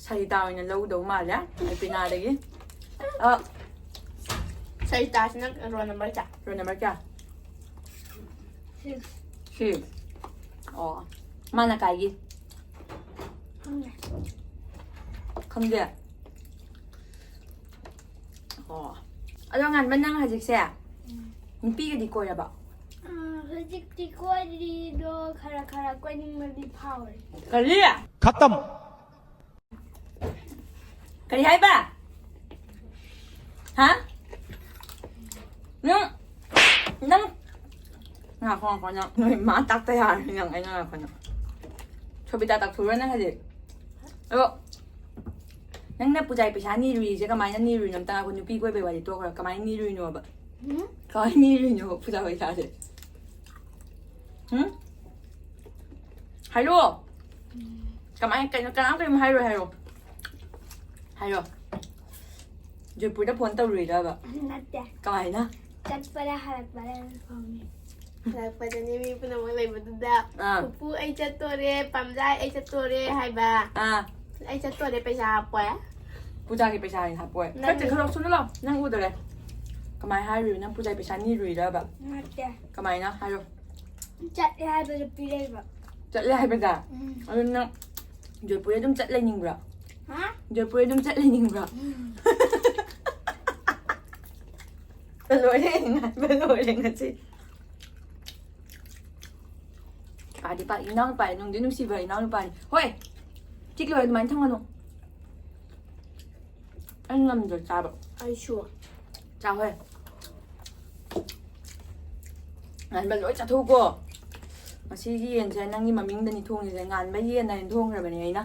ꯁꯔꯤꯇꯥ ꯑꯣꯏꯅ ꯂꯧꯗꯧ ꯃꯥꯜꯂꯦ, ꯑꯜꯄꯤꯅꯥꯗꯒꯤ꯫ ꯑ, ꯁꯔꯤꯇꯥꯁꯤꯅ roll number ꯀꯌꯥ? Roll number ꯀꯌꯥ? Six꯫ Six꯫ ꯑꯣ, ꯃꯥꯅ ꯀꯥꯏꯒꯤ? ꯈꯪꯗꯦ꯫ ꯈꯪꯗꯦ? ꯑꯣ꯫ ꯑꯗꯣ ꯉꯥꯟꯕ, ꯅꯪ ꯍꯧꯖꯤꯛꯁꯦ ꯎꯝ꯫ ꯅꯨꯄꯤꯒꯗꯤ ꯀꯣꯏꯔꯕ? ꯑ, ꯍꯧꯖꯤꯛꯇꯤ ꯀꯣꯏꯗ꯭ꯔꯤ, ꯑꯗꯣ ꯈꯔ ꯈꯔ ꯀꯣꯏꯅꯤꯡꯕꯗꯤ ꯐꯥꯎꯔꯤ꯫ ꯀꯔꯤ? खत्म। ꯀꯔꯤ ꯍꯥꯏꯕ? ꯍꯥ? ꯅꯪ, ꯅꯪ, ꯉꯥꯏꯈꯣ, ꯉꯥꯏꯈꯣ, ꯅꯪ, ꯅꯣꯏ ꯃꯥ ꯇꯥꯛꯇ ꯌꯥꯔꯅꯤ ꯅꯪ, ꯑꯩꯅ ꯉꯥꯏꯈꯣ ꯅꯪ꯫ ꯀꯕꯤꯇꯥ ꯇꯥꯛꯊꯣꯔꯣ ꯅꯪ ꯍꯧꯖꯤꯛ꯫ ꯑꯗꯣ ꯅꯪꯅ ꯄꯨꯖꯥꯒꯤ ꯄꯩꯁꯥ ꯅꯤꯔꯨꯏꯁꯦ ꯀꯃꯥꯏꯅ ꯅꯤꯔꯨꯏꯅꯣ? ꯑꯝꯇ ꯉꯥꯏꯈꯣ, ꯅꯨꯄꯤ ꯀꯣꯏꯕꯩ ꯋꯥꯔꯤ ꯇꯣꯛꯈ꯭ꯔꯣ꯫ ꯀꯃꯥꯏꯅ ꯅꯤꯔꯨꯏꯅꯣꯕ? ꯎꯝ? ꯀꯃꯥꯏꯅ ꯅꯤꯔꯨꯏꯅꯣ ꯄꯨꯖꯥ ꯄꯩꯁꯥꯁꯦ? ꯎꯝ? ꯍꯥꯏꯔꯣ꯫ ꯀꯃꯥꯏ, ꯀꯩꯅꯣ, ꯀꯅꯥꯝ ꯀꯔꯤꯝ ꯍꯥꯏꯔꯣꯏ, ꯍꯥꯏꯔꯣ꯫ ꯍꯥꯏꯔꯣ꯫ ꯖꯣꯏꯄꯨꯔꯗ ꯐꯣꯟ ꯇꯧꯔꯨꯏꯔꯕ? ꯅꯠꯇꯦ꯫ ꯀꯃꯥꯏꯅ? ꯆꯠꯄꯗ ꯍꯜꯂꯛꯄꯗ ꯐꯣꯟꯅꯤ꯫ ꯍꯜꯂꯛꯄꯗꯅꯦ ꯃꯤ ꯄꯨꯝꯅꯃꯛ ꯂꯩꯕꯗꯨꯗ, ꯑꯥ꯫ "ꯄꯨꯄꯨ, ꯑꯩ ꯆꯠꯇꯣꯔꯦ, ꯄꯥꯝꯖꯥꯏ, ꯑꯩ ꯆꯠꯇꯣꯔꯦ" ꯍꯥꯏꯕ꯫ ꯑꯥ꯫ "ꯑꯩ ꯆꯠꯇꯣꯔꯦ, ꯄꯩꯁꯥ ꯍꯥꯞꯄꯣꯏ"꯫ ꯄꯨꯖꯥꯒꯤ ꯄꯩꯁꯥ ꯑꯣꯏꯅ ꯍꯥꯞꯄꯣꯏ꯫ ꯅꯪ ꯈꯔ ꯆꯠꯈ꯭ꯔꯣ, ꯁꯨꯅ ꯂꯥꯎ꯫ ꯅꯪ ꯎꯗꯔꯦ꯫ ꯀꯃꯥꯏ ꯍꯥꯏꯔꯨꯏ? ꯅꯪ ꯄꯨꯖꯥꯒꯤ ꯄꯩꯁꯥ ꯅꯤꯔꯨꯏꯔꯕ? ꯅꯠꯇꯦ꯫ ꯀꯃꯥꯏꯅ? ꯍꯥꯏꯔꯣ꯫ ꯆꯠꯂꯦ ꯍꯥꯏꯕꯗ ꯄꯤꯔꯛꯏꯕ꯫ ꯆꯠꯂꯦ ꯍꯥꯏꯕꯗ? ꯎꯝ꯫ ꯑꯗꯨ ꯅꯪ ꯖꯣꯏꯄꯨꯔ ꯑꯗꯨꯝ ꯆꯠ ꯂꯩꯅꯤꯡꯕ꯭ꯔꯣ? ꯍꯥ? ꯖꯣꯏꯄꯨꯔ ꯑꯗꯨꯝ ꯆꯠ ꯂꯩꯅꯤꯡꯕ꯭ꯔꯣ? ꯎꯝ꯫ ꯂꯣꯏꯔꯦ, ꯉꯥꯏꯕ ꯂꯣꯏꯔꯦ ꯉꯁꯤ꯫ ꯄꯥꯗꯤ ꯄꯥ, ꯏꯅꯥꯎꯅꯨꯄꯥ, ꯅꯨꯡꯗꯤ ꯅꯨꯡꯁꯤꯕ ꯏꯅꯥꯎꯅꯨꯄꯥꯅꯤ꯫ ꯍꯣꯏ, ꯆꯤꯛ ꯂꯣꯏꯔꯦ, ꯑꯗꯨꯃꯥꯏꯅ ꯊꯝꯒꯅꯨ꯫ ꯑꯩ ꯉꯝꯗ꯭ꯔꯦ ꯆꯥꯕ꯫ ꯑꯩꯁꯨ꯫ ꯆꯥꯎꯍꯦ꯫ ꯉꯥꯟꯕ ꯂꯣꯏ ꯆꯥꯊꯣꯛꯎꯀꯣ꯫ ꯉꯁꯤꯒꯤ ꯌꯦꯟꯁꯦ ꯅꯪꯒꯤ ꯃꯃꯤꯡꯗꯅꯤ ꯊꯣꯡꯉꯤꯁꯦ꯫ ꯉꯥꯟꯕ ꯌꯦꯟ ꯍꯥꯏꯅ ꯊꯣꯡꯈ꯭ꯔꯕꯅꯦ ꯑꯩꯅ꯫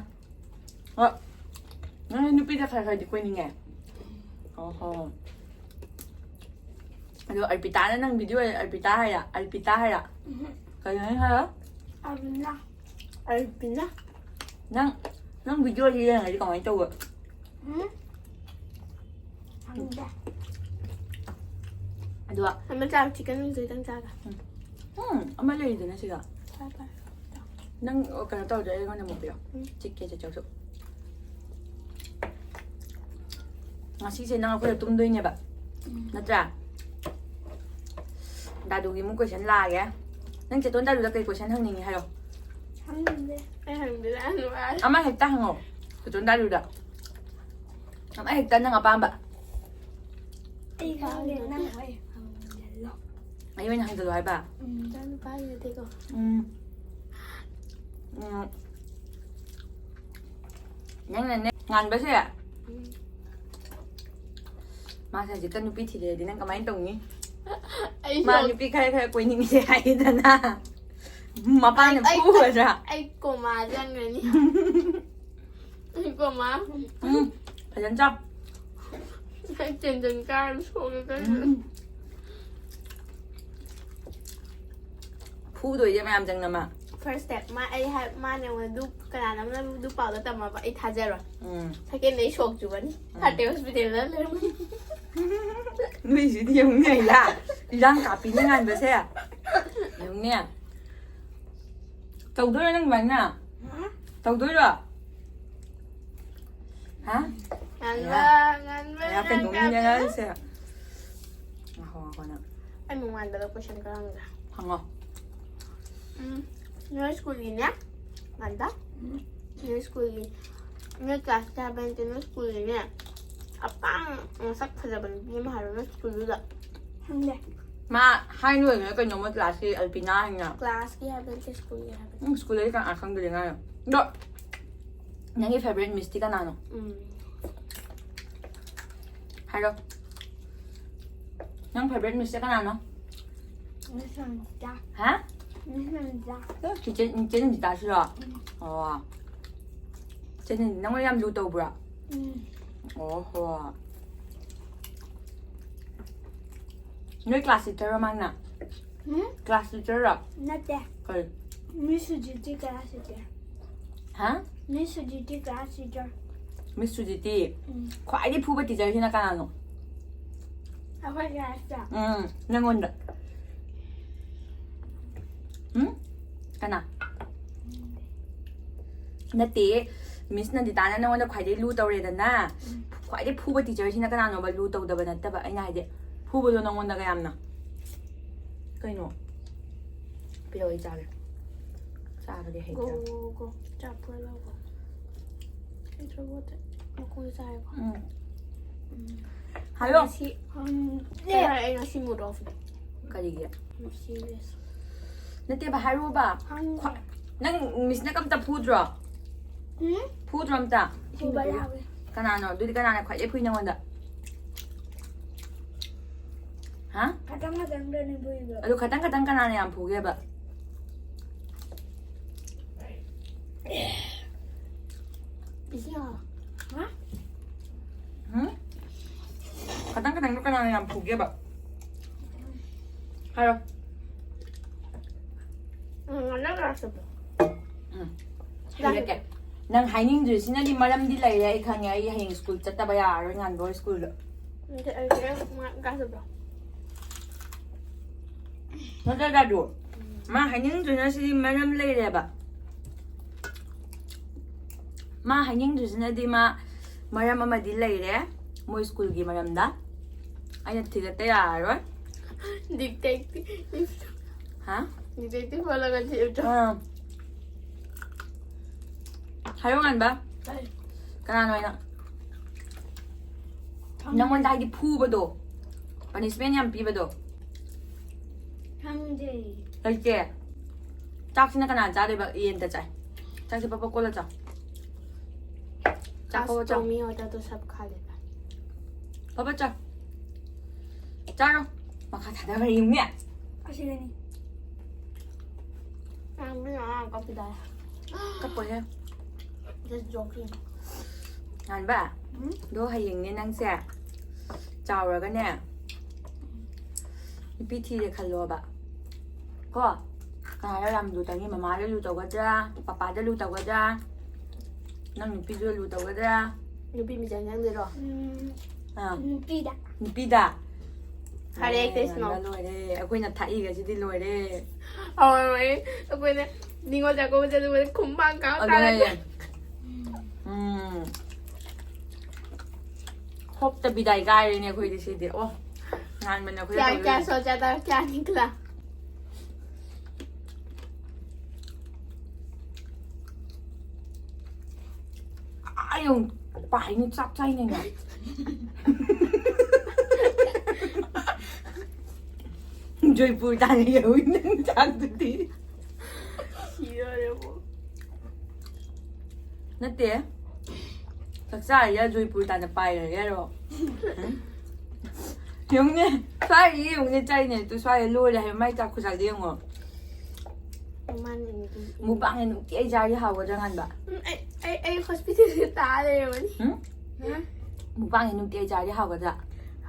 ꯍꯣꯏ꯫ ꯅꯪꯗꯤ ꯅꯨꯄꯤꯗ ꯈꯔ ꯈꯔꯗꯤ ꯀꯣꯏꯅꯤꯡꯉꯦ꯫ ꯑꯣꯍꯣ꯫ ꯑꯗꯣ ꯑꯔꯄꯤꯇꯥꯅ ꯅꯪ ꯚꯤꯗꯤꯑꯣ, ꯑꯔꯄꯤꯇꯥ ꯍꯥꯏꯔ? ꯑꯔꯄꯤꯇꯥ ꯍꯥꯏꯔ? ꯎꯝ꯫ ꯀꯩꯅꯣ ꯅꯪ ꯍꯥꯏꯔꯣ? ꯑꯔꯕꯤꯅꯥ꯫ ꯑꯔꯕꯤꯅꯥ꯫ ꯅꯪ, ꯅꯪ ꯚꯤꯗꯤꯑꯣꯁꯤ ꯌꯦꯡꯉꯗꯤ ꯀꯃꯥꯏꯅ ꯇꯧꯕ? ꯎꯝ? ꯈꯪꯗꯦ꯫ ꯑꯗꯣ ꯑꯃ ꯆꯥꯔꯣ, chicken wings ꯈꯤꯇꯪ ꯆꯥꯒꯦ꯫ ꯎꯝ, ꯑꯃ ꯂꯩꯔꯤꯗꯅ ꯁꯤꯗ꯫ ꯆꯥ, ꯆꯥ, ꯆꯥ꯫ ꯅꯪ ꯀꯩꯅꯣ ꯇꯧꯔꯗꯤ ꯑꯩꯉꯣꯟꯗ ꯑꯃꯨꯛ ꯄꯤꯔꯣ꯫ ꯎꯝ꯫ ꯆꯤꯛꯀꯦ, ꯆꯤꯛꯀꯦ, ꯆꯤꯛꯀꯦ꯫ ꯉꯁꯤꯁꯦ ꯅꯪ ꯑꯩꯈꯣꯏꯗ ꯇꯨꯝꯗꯣꯏꯅꯦꯕ꯫ ꯎꯝ꯫ ꯅꯠꯇ꯭ꯔꯥ? ꯗꯥꯗꯨꯒꯤ ꯑꯃꯨꯛ question ꯂꯥꯛꯑꯒꯦ꯫ ꯅꯪ ꯆꯦꯇꯣꯟ ꯗꯥꯗꯨꯗ ꯀꯩ question ꯍꯪꯅꯤꯡꯉꯤ ꯍꯥꯏꯔꯣ? ꯍꯪꯅꯤꯡꯗꯦ꯫ ꯑꯩ ꯍꯪꯗꯦ, ꯅꯪ ꯍꯪꯉꯣ꯫ ꯑꯃ ꯍꯦꯛꯇ ꯍꯪꯉꯣ꯫ ꯆꯦꯇꯣꯟ ꯗꯥꯗꯨꯗ꯫ ꯑꯃ ꯍꯦꯛꯇ ꯅꯪ ꯑꯄꯥꯝꯕ꯫ ꯑꯩ ꯈꯪꯗꯦ, ꯅꯪ ꯍꯣꯏ ꯍꯪꯖꯜꯂꯣ꯫ ꯑꯩ ꯑꯣꯏꯅ ꯍꯪꯖꯜꯂꯣ ꯍꯥꯏꯕ? ꯎꯝ, ꯅꯪ ꯅꯨꯄꯥꯒꯤ ꯅꯠꯇꯦꯀꯣ꯫ ꯎꯝ꯫ ꯎꯝ꯫ ꯅꯪꯅꯅꯦ, ꯉꯥꯟꯕꯁꯦ꯫ ꯎꯝ꯫ ꯃꯥꯁꯦ ꯍꯧꯖꯤꯛꯇ ꯅꯨꯄꯤ ꯊꯤꯔꯦꯗꯤ ꯅꯪ ꯀꯃꯥꯏꯅ ꯇꯧꯅꯤ? ꯑꯩꯁꯨ ꯃꯥ ꯅꯨꯄꯤ ꯈꯔ ꯈꯔ ꯀꯣꯏꯅꯤꯡꯉꯦ ꯍꯥꯏꯗꯅ꯫ ꯃꯄꯥꯅ ꯑꯩ- ꯐꯨꯒꯗ꯭ꯔꯥ? ꯑꯩ ꯀꯣꯃꯥ ꯆꯪꯒꯅꯤ꯫ ꯑꯩ ꯀꯣꯃꯥ꯫ ꯎꯝ, ꯐꯖꯅ ꯆꯥꯎ꯫ ꯑꯩ ꯇꯦꯟꯁꯟ ꯀꯥꯔ ꯁꯣꯛꯑꯦ ꯀꯩꯅꯣ꯫ ꯎꯝ. ꯐꯨꯗꯣꯏꯁꯦ ꯃꯌꯥꯝ ꯆꯪꯅ ꯃꯥ. First step ꯃꯥ ꯑꯩ ꯍꯥꯏ ꯃꯥꯅ ꯑꯩꯉꯣꯟꯗ ꯗꯨ ꯀꯅꯥꯅꯣꯝꯅ ꯗꯨ ꯄꯥꯎꯗ ꯇꯝꯃꯕ ꯑꯩ ꯊꯥꯖꯔꯣꯏ꯫ ꯎꯝ. Second ꯑꯩ ꯁꯣꯛ ꯆꯨꯕꯅꯤ꯫ ꯐꯠꯇꯦ hospital ꯗ ꯂꯩꯔꯝꯃꯅꯤ꯫ ꯅꯣꯏꯁꯤꯗꯤ ꯌꯦꯡꯉꯨꯅꯦ, ꯏꯔꯥꯡ, ꯏꯔꯥꯡ ꯀꯥꯞꯄꯤꯅꯤ ꯉꯥꯟꯕꯁꯦ. ꯌꯦꯡꯉꯨꯅꯦ. ꯇꯧꯗꯣꯏꯔꯣ ꯅꯪ ꯑꯗꯨꯃꯥꯏꯅ? ꯇꯧꯗꯣꯏꯔꯣ? ꯍꯥ? ꯉꯟꯕ ꯉꯟꯕ ꯌꯥ, ꯀꯩꯅꯣꯝꯅꯤꯅꯦ ꯅꯪꯁꯦ. ꯉꯥꯏꯈꯣ, ꯉꯥꯏꯈꯣ ꯅꯪ. ꯑꯩ ꯃꯨꯛ ꯉꯟꯕꯗ question ꯈꯔ ꯍꯪꯒꯦ꯫ ꯍꯪꯉꯣ. ꯎꯝ, ꯅꯣꯏ school ꯒꯤꯅꯦ ꯉꯟꯕ? ꯅꯣꯏ school ꯒꯤ ꯅꯣꯏ class ꯀꯌꯥ ꯕꯦꯟꯇꯦ ꯅꯣꯏ school ꯒꯤꯅꯦ? ꯑꯄꯥꯡ ꯃꯁꯛ ꯐꯖꯕ ꯅꯨꯄꯤ ꯑꯃ ꯍꯥꯏꯔꯣ ꯅꯣꯏ school ꯗꯨꯗ꯫ ꯈꯪꯗꯦ꯫ ꯃꯥ ꯍꯥꯏꯅꯨ ꯀꯩꯅꯣ, ꯃꯣꯏ class ꯀꯤ ꯑꯜꯄꯤꯅꯥ ꯍꯥꯏꯅ. Class ꯀꯤ ꯍꯥꯏꯕ ꯅꯠꯇꯦ, school ꯒꯤ ꯍꯥꯏꯕꯅꯦ꯫ ꯎꯝ, school ꯗꯗꯤ ꯀꯅꯥ ꯈꯪꯗꯣꯏꯅꯣ ꯉꯥꯏꯌꯣ. ꯑꯗꯣ ꯅꯪꯒꯤ favorite miss ꯇꯤ ꯀꯅꯥꯅꯣ? ꯎꯝ꯫ ꯍꯥꯏꯔꯣ. ꯅꯪ favorite miss ꯁꯦ ꯀꯅꯥꯅꯣ? ꯃꯤꯁ ꯅꯟꯗꯤꯇꯥ꯫ ꯍꯥ? ꯃꯤꯁ ꯅꯟꯗꯤꯇꯥ꯫ ꯆꯤꯆꯦ, ꯆꯤꯆꯦ ꯅꯟꯗꯤꯇꯥꯁꯤꯔꯣ? ꯑꯣ. ꯆꯤꯆꯦ ꯅꯟꯗꯤ ꯅꯪꯉꯣꯟꯗ ꯌꯥꯝ ꯂꯨ ꯇꯧꯕ꯭ꯔꯣ? ꯎꯝ꯫ ꯑꯣ ꯍꯣ. ꯅꯣꯏ class teacher ꯔꯣ ꯃꯥꯅ? ꯎꯝ? Class teacher ꯔꯣ? ꯅꯠꯇꯦ꯫ ꯀꯔꯤ? ꯃꯤꯁ ꯁꯨꯖꯤꯇꯤ class teacher꯫ ꯍꯥ? ꯃꯤꯁ ꯁꯨꯖꯤꯇꯤ class teacher꯫ Miss ꯁꯨꯖꯤꯇꯤ. ꯎꯝ꯫ ꯈ꯭ꯋꯥꯏꯗꯩ ꯐꯨꯕ teacher ꯁꯤꯅ ꯀꯅꯥꯅꯣ? ꯑꯩꯈꯣꯏ class ꯇ꯫ ꯎꯝ, ꯅꯪꯉꯣꯟꯗ. ꯎꯝ? ꯀꯅꯥ? ꯅꯠꯇꯦ, Miss ꯅꯟꯗꯤꯇꯥꯅ ꯅꯪꯉꯣꯟꯗ ꯈ꯭ꯋꯥꯏꯗꯩ ꯂꯨ ꯇꯧꯔꯦꯗꯅ. ꯎꯝ꯫ ꯈ꯭ꯋꯥꯏꯗꯩ ꯐꯨꯕ teacher ꯁꯤꯅ ꯀꯅꯥꯅꯣꯕ? ꯂꯨ ꯇꯧꯗꯕ ꯅꯠꯇꯕ, ꯑꯩꯅ ꯍꯥꯏꯗꯤ ꯐꯨꯕꯗꯣ ꯅꯪꯉꯣꯟꯗꯒ ꯌꯥꯝꯅ. ꯀꯩꯅꯣ? ꯄꯤꯔꯛꯑꯣ, ꯑꯩ ꯆꯥꯒꯦ. ꯆꯥꯕꯗꯤ Go, ꯍꯩꯇꯦ. go, go, go. ꯆꯥꯛ ꯄꯨꯔ ꯂꯥꯛꯑꯣ꯫ ꯍꯩꯇ꯭ꯔꯕꯣ? ꯃꯀꯨꯗꯤ ꯆꯥꯔꯦꯀꯣ꯫ ꯎꯝ. ꯎꯝ꯫ ꯍꯥꯏꯌꯣ. ꯉꯁꯤ, ꯎꯝ, ꯑꯩ ꯉꯁꯤ mood off ꯅꯦ꯫ ꯀꯔꯤꯒꯤ? Serious꯫ ꯅꯠꯇꯦꯕ, ꯍꯥꯏꯔꯣꯕ. ꯈꯪꯗꯦ꯫ ꯈ꯭ꯋꯥ-, ꯅꯪ Miss ꯅ ꯀꯝꯇ ꯐꯨꯗ꯭ꯔꯣ? ꯎꯝ? ꯐꯨꯗ꯭ꯔꯣ ꯑꯝꯇ? ꯐꯨꯕ ꯌꯥꯎꯋꯦ꯫ ꯀꯅꯥꯅꯣ? ꯑꯗꯨꯗꯤ ꯀꯅꯥꯅ ꯈ꯭ꯋꯥꯏꯗꯩ ꯐꯨꯏ ꯅꯉꯣꯟꯗ? ꯍꯥ? ꯈꯇꯪ ꯈꯇꯪꯗꯅꯦ ꯐꯨꯏꯗꯣ꯫ ꯑꯗꯨ ꯈꯇꯪ ꯈꯇꯪ ꯀꯅꯥꯅ ꯌꯥꯝ ꯐꯨꯒꯦꯕ? ꯏꯁꯤꯡ ꯍꯥꯞꯄꯣ꯫ ꯎꯝ? ꯈꯇꯪ ꯈꯇꯪꯗꯣ ꯀꯅꯥꯅ ꯌꯥꯝ ꯐꯨꯒꯦꯕ? ꯍꯥꯏꯔꯣ꯫ ꯎꯝ, ꯉꯥꯡꯅ ꯂꯥꯛꯆꯕ꯭ꯔꯣ? ꯎꯝ꯫ ꯍꯥꯏꯔꯛꯀꯦ꯫ ꯅꯪ ꯍꯥꯏꯅꯤꯡꯗ꯭ꯔꯤꯁꯤꯅꯗꯤ ꯃꯔꯝꯗꯤ ꯂꯩꯔꯦ, ꯑꯩ ꯈꯪꯉꯦ꯫ ꯑꯩ ꯍꯌꯦꯡ ꯁ꯭ꯀꯨꯜ ꯆꯠꯇꯕ ꯌꯥꯔꯔꯣꯏ, ꯉꯥꯟꯕ ꯍꯣꯏ ꯁ꯭ꯀꯨꯜꯗ꯫ ꯅꯠꯇꯦ, ꯑꯩ ꯍꯣꯔꯦꯟ ꯉꯥꯡꯅ ꯂꯥꯛꯆꯕ꯭ꯔꯣ? ꯅꯠꯇ꯭ꯔꯗꯣ ꯃꯥ ꯍꯥꯏꯅꯤꯡꯗ꯭ꯔꯤꯅ ꯁꯤꯗꯤ ꯃꯔꯝ ꯂꯩꯔꯦꯕ꯫ ꯃꯥ ꯍꯥꯏꯅꯤꯡꯗ꯭ꯔꯤꯁꯤꯅꯗꯤ ꯃꯥ ꯃꯔꯝ ꯑꯃꯗꯤ ꯂꯩꯔꯦ, ꯃꯣꯏ ꯁ꯭ꯀꯨꯜꯒꯤ ꯃꯔꯝꯗ꯫ ꯑꯩꯅ ꯊꯤꯒꯠꯇ ꯌꯥꯔꯔꯣꯏ꯫ Detective꯫ ꯍꯥ? Detective ꯑꯣꯜꯂꯒ ꯊꯤꯕꯗꯣ꯫ ꯑꯥ꯫ ꯍꯥꯏꯔꯣ, ꯉꯥꯟꯕ꯫ ꯀꯅꯥꯅꯣ ꯍꯥꯏꯅ? ꯅꯪꯉꯣꯟꯗ ꯍꯥꯏꯗꯤ ꯐꯨꯕꯗꯣ, ꯄꯅꯤꯁꯃꯦꯟ ꯌꯥꯝ ꯄꯤꯕꯗꯣ꯫ ꯈꯪꯗꯦ꯫ ꯂꯩꯇꯦ꯫ ꯆꯥꯛꯁꯤꯅ ꯀꯅꯥꯅ ꯆꯥꯗꯣꯏꯕ? ꯌꯦꯟꯇ ꯆꯥꯏ꯫ ꯆꯥꯛꯁꯦ ꯄꯞ ꯄꯞ ꯀꯣꯠꯂ ꯆꯥꯎ꯫ ꯆꯥꯛ ꯄꯞ ꯄꯞ ꯆꯥꯎ꯫ ꯇꯣꯃꯤ ꯑꯣꯏꯗ ꯇꯣ ꯁꯕ ꯈꯥ ꯂꯦꯇꯥ꯫ ꯄꯞ ꯄꯞ ꯆꯥꯎ꯫ ꯆꯥꯔꯣ꯫ ꯃꯈꯥ ꯊꯥꯗꯕ ꯌꯦꯡꯅꯦ꯫ ꯑꯁꯤꯗꯅꯤ꯫ ꯉꯥꯡꯕꯤ ꯉꯥꯡ ꯀꯞꯄꯤꯗꯥꯏ꯫ ꯀꯞꯄꯣꯏꯍꯦ꯫ Just joking꯫ ꯉꯥꯟꯕ꯫ ꯎꯝ? ꯑꯗꯣ ꯍꯌꯦꯡꯅꯦ ꯅꯪꯁꯦ ꯆꯥꯎꯔꯒꯅꯦ ꯅꯨꯄꯤ ꯊꯤꯔꯦ ꯈꯜꯂꯣꯕ꯫ ꯀꯣ? ꯀꯅꯥꯗ ꯌꯥꯝ ꯂꯨ ꯇꯧꯅꯤ? ꯃꯃꯥꯗ ꯂꯨ ꯇꯧꯒꯗ꯭ꯔꯥ? ꯄꯄꯥꯗ ꯂꯨ ꯇꯧꯒꯗ꯭ꯔꯥ? ꯅꯪ ꯅꯨꯄꯤꯗꯨꯗ ꯂꯨ ꯇꯧꯒꯗ꯭ꯔꯥ? ꯅꯨꯄꯤ ꯃꯤꯆꯪ ꯆꯪꯗꯣꯏꯔꯣ? ꯎꯝ꯫ ꯑꯥ꯫ ꯅꯨꯄꯤꯗ꯫ ꯅꯨꯄꯤꯗ? ꯍꯔꯦ ꯀ꯭ꯔꯤꯁꯅ꯫ ꯂꯣꯏꯔꯦ꯫ ꯑꯩꯈꯣꯏꯅ ꯊꯥꯛꯏꯒꯁꯤꯗꯤ ꯂꯣꯏꯔꯦ꯫ ꯍꯣꯏ, ꯑꯩꯈꯣꯏꯅ ꯅꯤꯉꯣꯜ ꯆꯥꯛꯀꯧꯕ ꯆꯠꯂꯨꯕꯗ ꯈꯨꯝꯕꯥꯡ ꯀꯥꯎ ꯑꯗꯨꯅꯦ꯫ ꯇꯥꯔꯗꯤ꯫ ꯎꯝ꯫ ꯍꯣꯞꯇ ꯕꯤꯗꯥꯏ ꯀꯥꯏꯔꯦꯅꯦ ꯑꯩꯈꯣꯏꯗꯤ ꯁꯤꯗꯤ꯫ ꯑꯣ, ꯉꯥꯟꯕꯅ ꯑꯩꯈꯣꯏꯗ क्या ꯇꯧꯔꯤ꯫ क्या सोचा था क्या निकला? ꯑꯥ ꯌꯧ ꯄꯥꯏꯅ ꯆꯥꯛ ꯆꯥꯏꯅꯦ꯫ ꯖꯣꯏꯄꯨꯔ ꯇꯥꯅ ꯌꯧꯏ ꯅꯪ ꯆꯥꯛꯇꯨꯗꯤ꯫ ꯁꯤꯗꯣꯔꯦꯕꯣ꯫ ꯅꯠꯇꯦ꯫ ꯆꯥꯛ ꯆꯥꯔꯤꯔ ꯖꯣꯏꯄꯨꯔ ꯇꯥꯅ ꯄꯥꯏꯔꯒꯦ ꯍꯥꯏꯔꯣ? ꯎꯝ? ꯌꯦꯡꯉꯨꯅꯦ꯫ ꯁ꯭ꯋꯥꯏꯗ ꯌꯦꯡꯉꯨꯅꯦ ꯆꯥꯏꯅꯦ꯫ ꯑꯗꯨ ꯁ꯭ꯋꯥꯏꯗ ꯂꯣꯏꯔꯦ ꯍꯥꯏꯕ ꯃꯥꯏ ꯆꯥꯛ ꯈꯨꯆꯥꯛꯗꯣ ꯌꯦꯡꯉꯣ꯫ ꯃꯨꯛꯕꯥꯡꯅꯦ ꯅꯨꯡꯇꯤ ꯑꯩ ꯆꯥꯔꯗꯤ ꯍꯥꯎꯒꯗ꯭ꯔꯥ, ꯉꯥꯟꯕ? ꯎꯝ, ꯑꯩ ꯑꯩ ꯑꯩ ꯍꯣꯁꯄꯤꯇꯥꯜꯗ ꯇꯥ ꯂꯩꯔꯕꯅꯤ꯫ ꯎꯝ? ꯍꯥ? ꯃꯨꯛꯕꯥꯡꯅꯦ ꯅꯨꯡꯇꯤ ꯑꯩ ꯆꯥꯔꯗꯤ ꯍꯥꯎꯒꯗ꯭ꯔꯥ?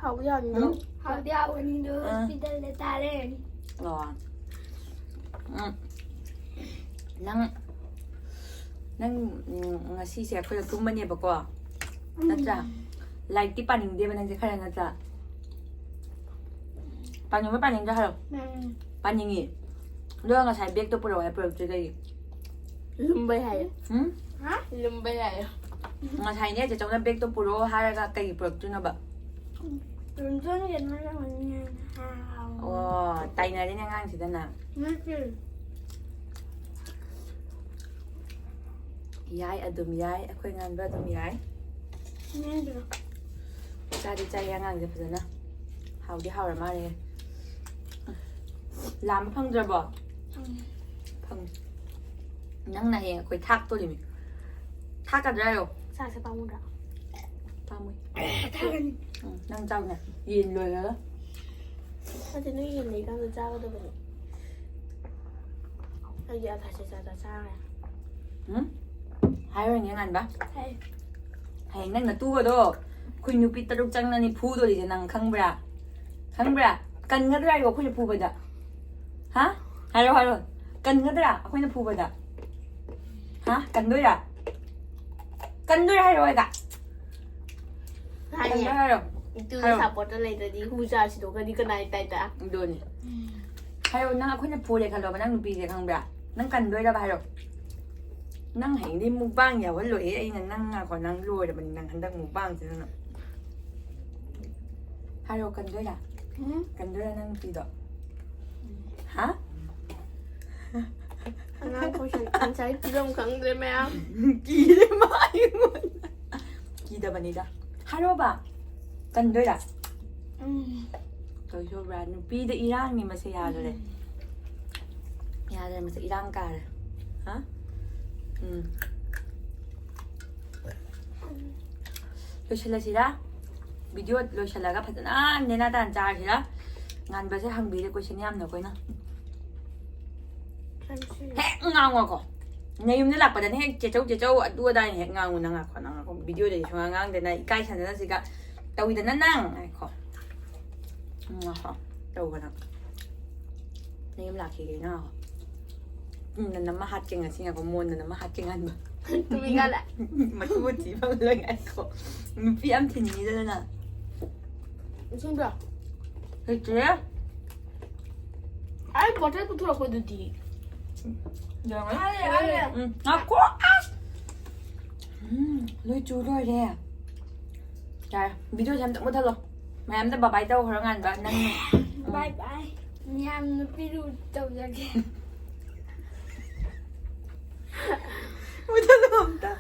ꯍꯥꯎꯗꯤ ꯍꯥꯎꯅꯤꯗꯣ꯫ ꯎꯝ? ꯍꯥꯎꯗꯤ ꯍꯥꯎꯒꯅꯤꯗꯣ, ꯑꯥ꯫ ꯍꯣꯁꯄꯤꯇꯥꯜꯗ ꯇꯥ ꯂꯩꯔꯅꯤ꯫ ꯑꯣ꯫ ꯎꯝ꯫ ꯅꯪ ꯅꯪ ꯎꯝ, ꯉꯁꯤꯁꯦ ꯑꯩꯈꯣꯏꯅ ꯇꯨꯝꯃꯅꯦꯕꯀꯣ, ꯎꯝ꯫ ꯅꯠꯇ꯭ꯔꯥ? ꯂꯥꯏꯔꯤꯛꯇꯤ ꯄꯥꯅꯤꯡꯗꯦꯕ ꯅꯪꯁꯦ ꯈꯔ, ꯅꯠꯇ꯭ꯔꯥ? ꯄꯥꯅꯤꯡꯕ ꯄꯥꯅꯤꯡꯗ꯭ꯔꯥ ꯍꯥꯏꯔꯣ? ꯎꯝ꯫ ꯄꯥꯅꯤꯡꯉꯤ꯫ ꯑꯗꯣ ꯉꯁꯥꯏ ꯕꯦꯒꯇꯣ ꯄꯨꯔꯛꯑꯣ ꯍꯥꯏ ꯄꯨꯔꯛꯇ꯭ꯔꯤ ꯀꯩꯒꯤ? ꯂꯨꯝꯕꯩ ꯍꯥꯏꯌꯦ꯫ ꯎꯝ? ꯍꯥ? ꯂꯨꯝꯕꯩ ꯍꯥꯏꯌꯦ꯫ ꯉꯁꯥꯏꯅꯦ ꯆꯦꯆꯧꯅ ꯕꯦꯒꯇꯣ ꯄꯨꯔꯛꯑꯣ ꯍꯥꯏꯔꯒ ꯀꯩꯒꯤ ꯄꯨꯔꯛꯇ꯭ꯔꯤꯅꯣꯕ? ꯎꯝ꯫ ꯔꯨꯝꯖꯣꯟ ꯀꯩꯅꯣ ꯂꯧꯔꯝꯒꯅꯤ ꯍꯥꯏꯅ ꯍꯥꯏ꯫ ꯑꯣ, ꯇꯥꯏꯅꯔꯤꯅꯦ ꯑꯉꯥꯡꯁꯤꯗꯅ꯫ ꯅꯠꯇꯦ꯫ ꯌꯥꯏ, ꯑꯗꯨꯝ ꯌꯥꯏ, ꯑꯩꯈꯣꯏ ꯉꯥꯟꯕ ꯑꯗꯨꯝ ꯌꯥꯏ꯫ ꯅꯠꯇꯦ꯫ ꯆꯥꯗꯤ ꯆꯥꯏ ꯑꯉꯥꯡꯁꯦ ꯐꯖꯅ꯫ ꯍꯥꯎꯗꯤ ꯍꯥꯎꯔ ꯃꯥꯜꯂꯦ꯫ ꯂꯥꯝꯕ ꯐꯪꯗ꯭ꯔꯕꯣ? ꯎꯝ꯫ ꯐꯪꯉꯦ꯫ ꯅꯪꯅ ꯍꯌꯦꯡ ꯑꯩꯈꯣꯏ ꯊꯥꯛꯇꯣꯔꯤꯃꯤ꯫ ꯊꯥꯛꯀꯗ꯭ꯔꯥ ꯍꯥꯏꯌꯣ? ꯆꯥꯛꯁꯦ ꯄꯥꯝꯃꯨꯗ꯭ꯔꯥ? ꯄꯥꯝꯃꯨꯏ꯫ ꯊꯥꯛꯀꯅꯤ꯫ ꯎꯝ, ꯅꯪ ꯆꯥꯎꯅꯦ꯫ ꯌꯦꯟ ꯂꯣꯏꯔꯒ꯫ ꯅꯠꯇꯦ, ꯅꯣꯏ ꯌꯦꯟ ꯂꯩꯀꯥꯟꯗ ꯆꯥꯒꯗꯕꯅꯤ꯫ ꯑꯩꯗꯤ ꯑꯥ ꯊꯥꯁꯦ ꯆꯥ ꯆꯥ ꯆꯥꯈ꯭ꯔꯦ꯫ ꯎꯝ? ꯍꯥꯏꯔꯣꯏꯅꯦ, ꯉꯥꯟꯕ꯫ ꯍꯥꯏ꯫ ꯍꯌꯦꯡ ꯅꯪ ꯅꯇꯨꯒꯗꯣ ꯑꯩꯈꯣꯏ ꯅꯨꯄꯤ ꯇꯔꯨꯛ ꯆꯪꯅꯅꯤ ꯐꯨꯗꯣꯔꯤꯁꯦ, ꯅꯪ ꯈꯪꯕ꯭ꯔꯥ? ꯈꯪꯕ꯭ꯔꯥ? ꯀꯟꯒꯗ꯭ꯔꯥ ꯍꯥꯏꯕ ꯑꯩꯈꯣꯏꯅ ꯐꯨꯕꯗ? ꯍꯥ? ꯍꯥꯏꯔꯣ, ꯍꯥꯏꯔꯣ꯫ ꯀꯟꯒꯗ꯭ꯔꯥ ꯑꯩꯈꯣꯏꯅ ꯐꯨꯕꯗ? ꯍꯥ? ꯀꯟꯗꯣꯏꯔꯥ? ꯀꯟꯗꯣꯏꯔꯥ ꯍꯥꯏꯔꯣ, ꯑꯩꯒ? ꯍꯥꯏꯌꯦ꯫ ꯀꯟꯗꯣꯏꯔꯥ ꯍꯥꯏꯔꯣ? ꯏꯇꯨꯒꯤ ꯍꯥꯏꯔꯣ꯫ ꯁꯞꯄꯣꯔꯠꯇ ꯂꯩꯇ꯭ꯔꯗꯤ ꯍꯨ ꯆꯥ ꯁꯤꯗꯣꯛꯈ꯭ꯔꯗꯤ ꯀꯅꯥꯏ ꯇꯥꯏꯇ? ꯑꯗꯨꯅꯤ꯫ ꯍꯥꯏꯔꯣ, ꯅꯪ ꯑꯩꯈꯣꯏꯅ ꯐꯨꯔꯦ ꯈꯜꯂꯣꯕ, ꯅꯪ ꯅꯨꯄꯤꯁꯦ ꯈꯪꯕ꯭ꯔꯥ? ꯅꯪ ꯀꯟꯗꯣꯏꯔꯕ ꯍꯥꯏꯔꯣ? ꯅꯪ ꯍꯌꯦꯡꯗꯤ ꯃꯨꯛꯕꯥꯡ ꯌꯥꯎꯍꯜꯂꯣꯏꯌꯦ ꯑꯩꯅ, ꯅꯪ ꯉꯥꯏꯈꯣ, ꯅꯪ ꯂꯣꯏꯔꯕꯅꯤ, ꯅꯪ ꯍꯟꯗꯛ ꯃꯨꯛꯕꯥꯡꯁꯤꯗ ꯅꯪ꯫ ꯍꯥꯏꯔꯣ, ꯀꯟꯗꯣꯏꯔꯥ? ꯎꯝ? ꯀꯟꯗꯣꯏꯔꯥ ꯅꯪ ꯅꯨꯄꯤꯗꯣ? ꯍꯥ? ꯑꯉꯥꯡ ꯀꯣꯏꯁꯟ ꯑꯟꯁꯔ ꯄꯤꯐꯝ ꯈꯪꯗ꯭ꯔꯦ ꯃꯌꯥꯝ꯫ ꯀꯤꯔꯦ ꯃꯥ ꯑꯩꯉꯣꯟꯗ꯫ ꯀꯤꯗꯕꯅꯤꯗ꯫ ꯍꯥꯏꯔꯣꯕ꯫ ꯀꯟꯗꯣꯏꯔꯥ? ꯎꯝ꯫ ꯀꯩꯗꯧꯕ꯭ꯔꯥ? ꯅꯨꯄꯤꯗ ꯏꯔꯥꯡꯅꯤ ꯃꯁꯦ, ꯌꯥꯗ꯭ꯔꯦ꯫ ꯎꯝ꯫ ꯌꯥꯗ꯭ꯔꯦ, ꯃꯁꯦ ꯏꯔꯥꯡ ꯀꯥꯔꯦ꯫ ꯍꯥ? ꯎꯝ꯫ ꯂꯣꯏꯁꯤꯜꯂꯁꯤꯔꯥ? ꯚꯤꯗꯤꯑꯣ ꯂꯣꯏꯁꯤꯜꯂꯒ ꯐꯖꯅ ꯅꯦꯅꯥ ꯇꯥꯅ ꯆꯥꯔꯁꯤꯔꯥ? ꯉꯥꯟꯕꯁꯦ ꯍꯪꯕꯤꯔꯦ ꯀꯣꯏꯁꯟ ꯌꯥꯝꯅ ꯑꯩꯈꯣꯏꯅ꯫ ꯍꯦꯛ ꯉꯥꯡꯉꯣꯀꯣ꯫ ꯅꯌꯨꯝꯗ ꯂꯥꯛꯄꯗꯅ ꯍꯦꯛ ꯆꯦꯆꯧ ꯆꯦꯆꯧ ꯑꯗꯨ ꯑꯗꯥꯅ ꯍꯦꯛ ꯉꯥꯡꯉꯨ꯫ ꯅꯪ ꯉꯥꯏꯈꯣ, ꯅꯪ ꯉꯥꯏꯈꯣ꯫ ꯚꯤꯗꯤꯑꯣꯗꯗꯤ ꯁꯨꯡꯉꯥꯡ ꯉꯥꯡꯗꯅ ꯏꯀꯥꯏ ꯁꯟꯗꯅ ꯁꯤꯒ ꯇꯧꯋꯤꯗꯅ ꯅꯪ꯫ ꯉꯥꯏꯈꯣ꯫ ꯎꯝ, ꯉꯥꯏꯈꯣ꯫ ꯇꯧꯕ ꯅꯪ꯫ ꯅꯌꯨꯝ ꯂꯥꯛꯈꯤꯒꯦ ꯉꯥꯏꯈꯣ꯫ ꯎꯝ, ꯅꯅꯝꯃ ꯍꯥꯠꯀꯦ ꯉꯁꯤ ꯉꯥꯏꯈꯣ꯫ ꯃꯣꯟꯗ ꯅꯝꯃ ꯍꯥꯠꯀꯦ ꯉꯥꯟꯕ꯫ ꯇꯨꯃꯤꯟ ꯀꯥꯂꯦ꯫ ꯃꯇꯨ ꯊꯤ ꯐꯪꯂꯣꯏ ꯉꯥꯏꯈꯣ꯫ ꯅꯨꯄꯤ ꯌꯥꯝ ꯊꯤꯅꯤꯡꯉꯤꯗꯅ ꯅꯪ꯫ ꯏꯁꯤꯡꯗꯣ꯫ ꯂꯩꯇ꯭ꯔꯦ꯫ ꯑꯩ ꯕꯣꯇꯜ ꯄꯨꯊꯣꯔꯛꯄꯗꯨꯗꯤ꯫ ꯌꯥꯔꯦ, ꯌꯥꯔꯦ꯫ ꯎꯝ, ꯉꯥꯏꯈꯣ꯫ ꯑꯁ! ꯎꯝ, ꯂꯣꯏ ꯆꯨ ꯂꯣꯏꯔꯦ꯫ ꯌꯥꯔꯦ, ꯚꯤꯗꯤꯑꯣꯁꯦ ꯑꯝꯇ ꯃꯨꯠꯊꯠꯂꯣ꯫ ꯃꯌꯥꯝꯗ ꯕꯥꯏ ꯕꯥꯏ ꯇꯧꯈ꯭ꯔꯣ ꯉꯥꯟꯕ, ꯅꯪ꯫ ꯕꯥꯏ ꯕꯥꯏ꯫ ꯃꯌꯥꯝ ꯅꯨꯄꯤꯔꯨ ꯇꯧꯖꯒꯦ꯫ ꯃꯨꯠꯊꯠꯂꯣ ꯑꯝꯇ꯫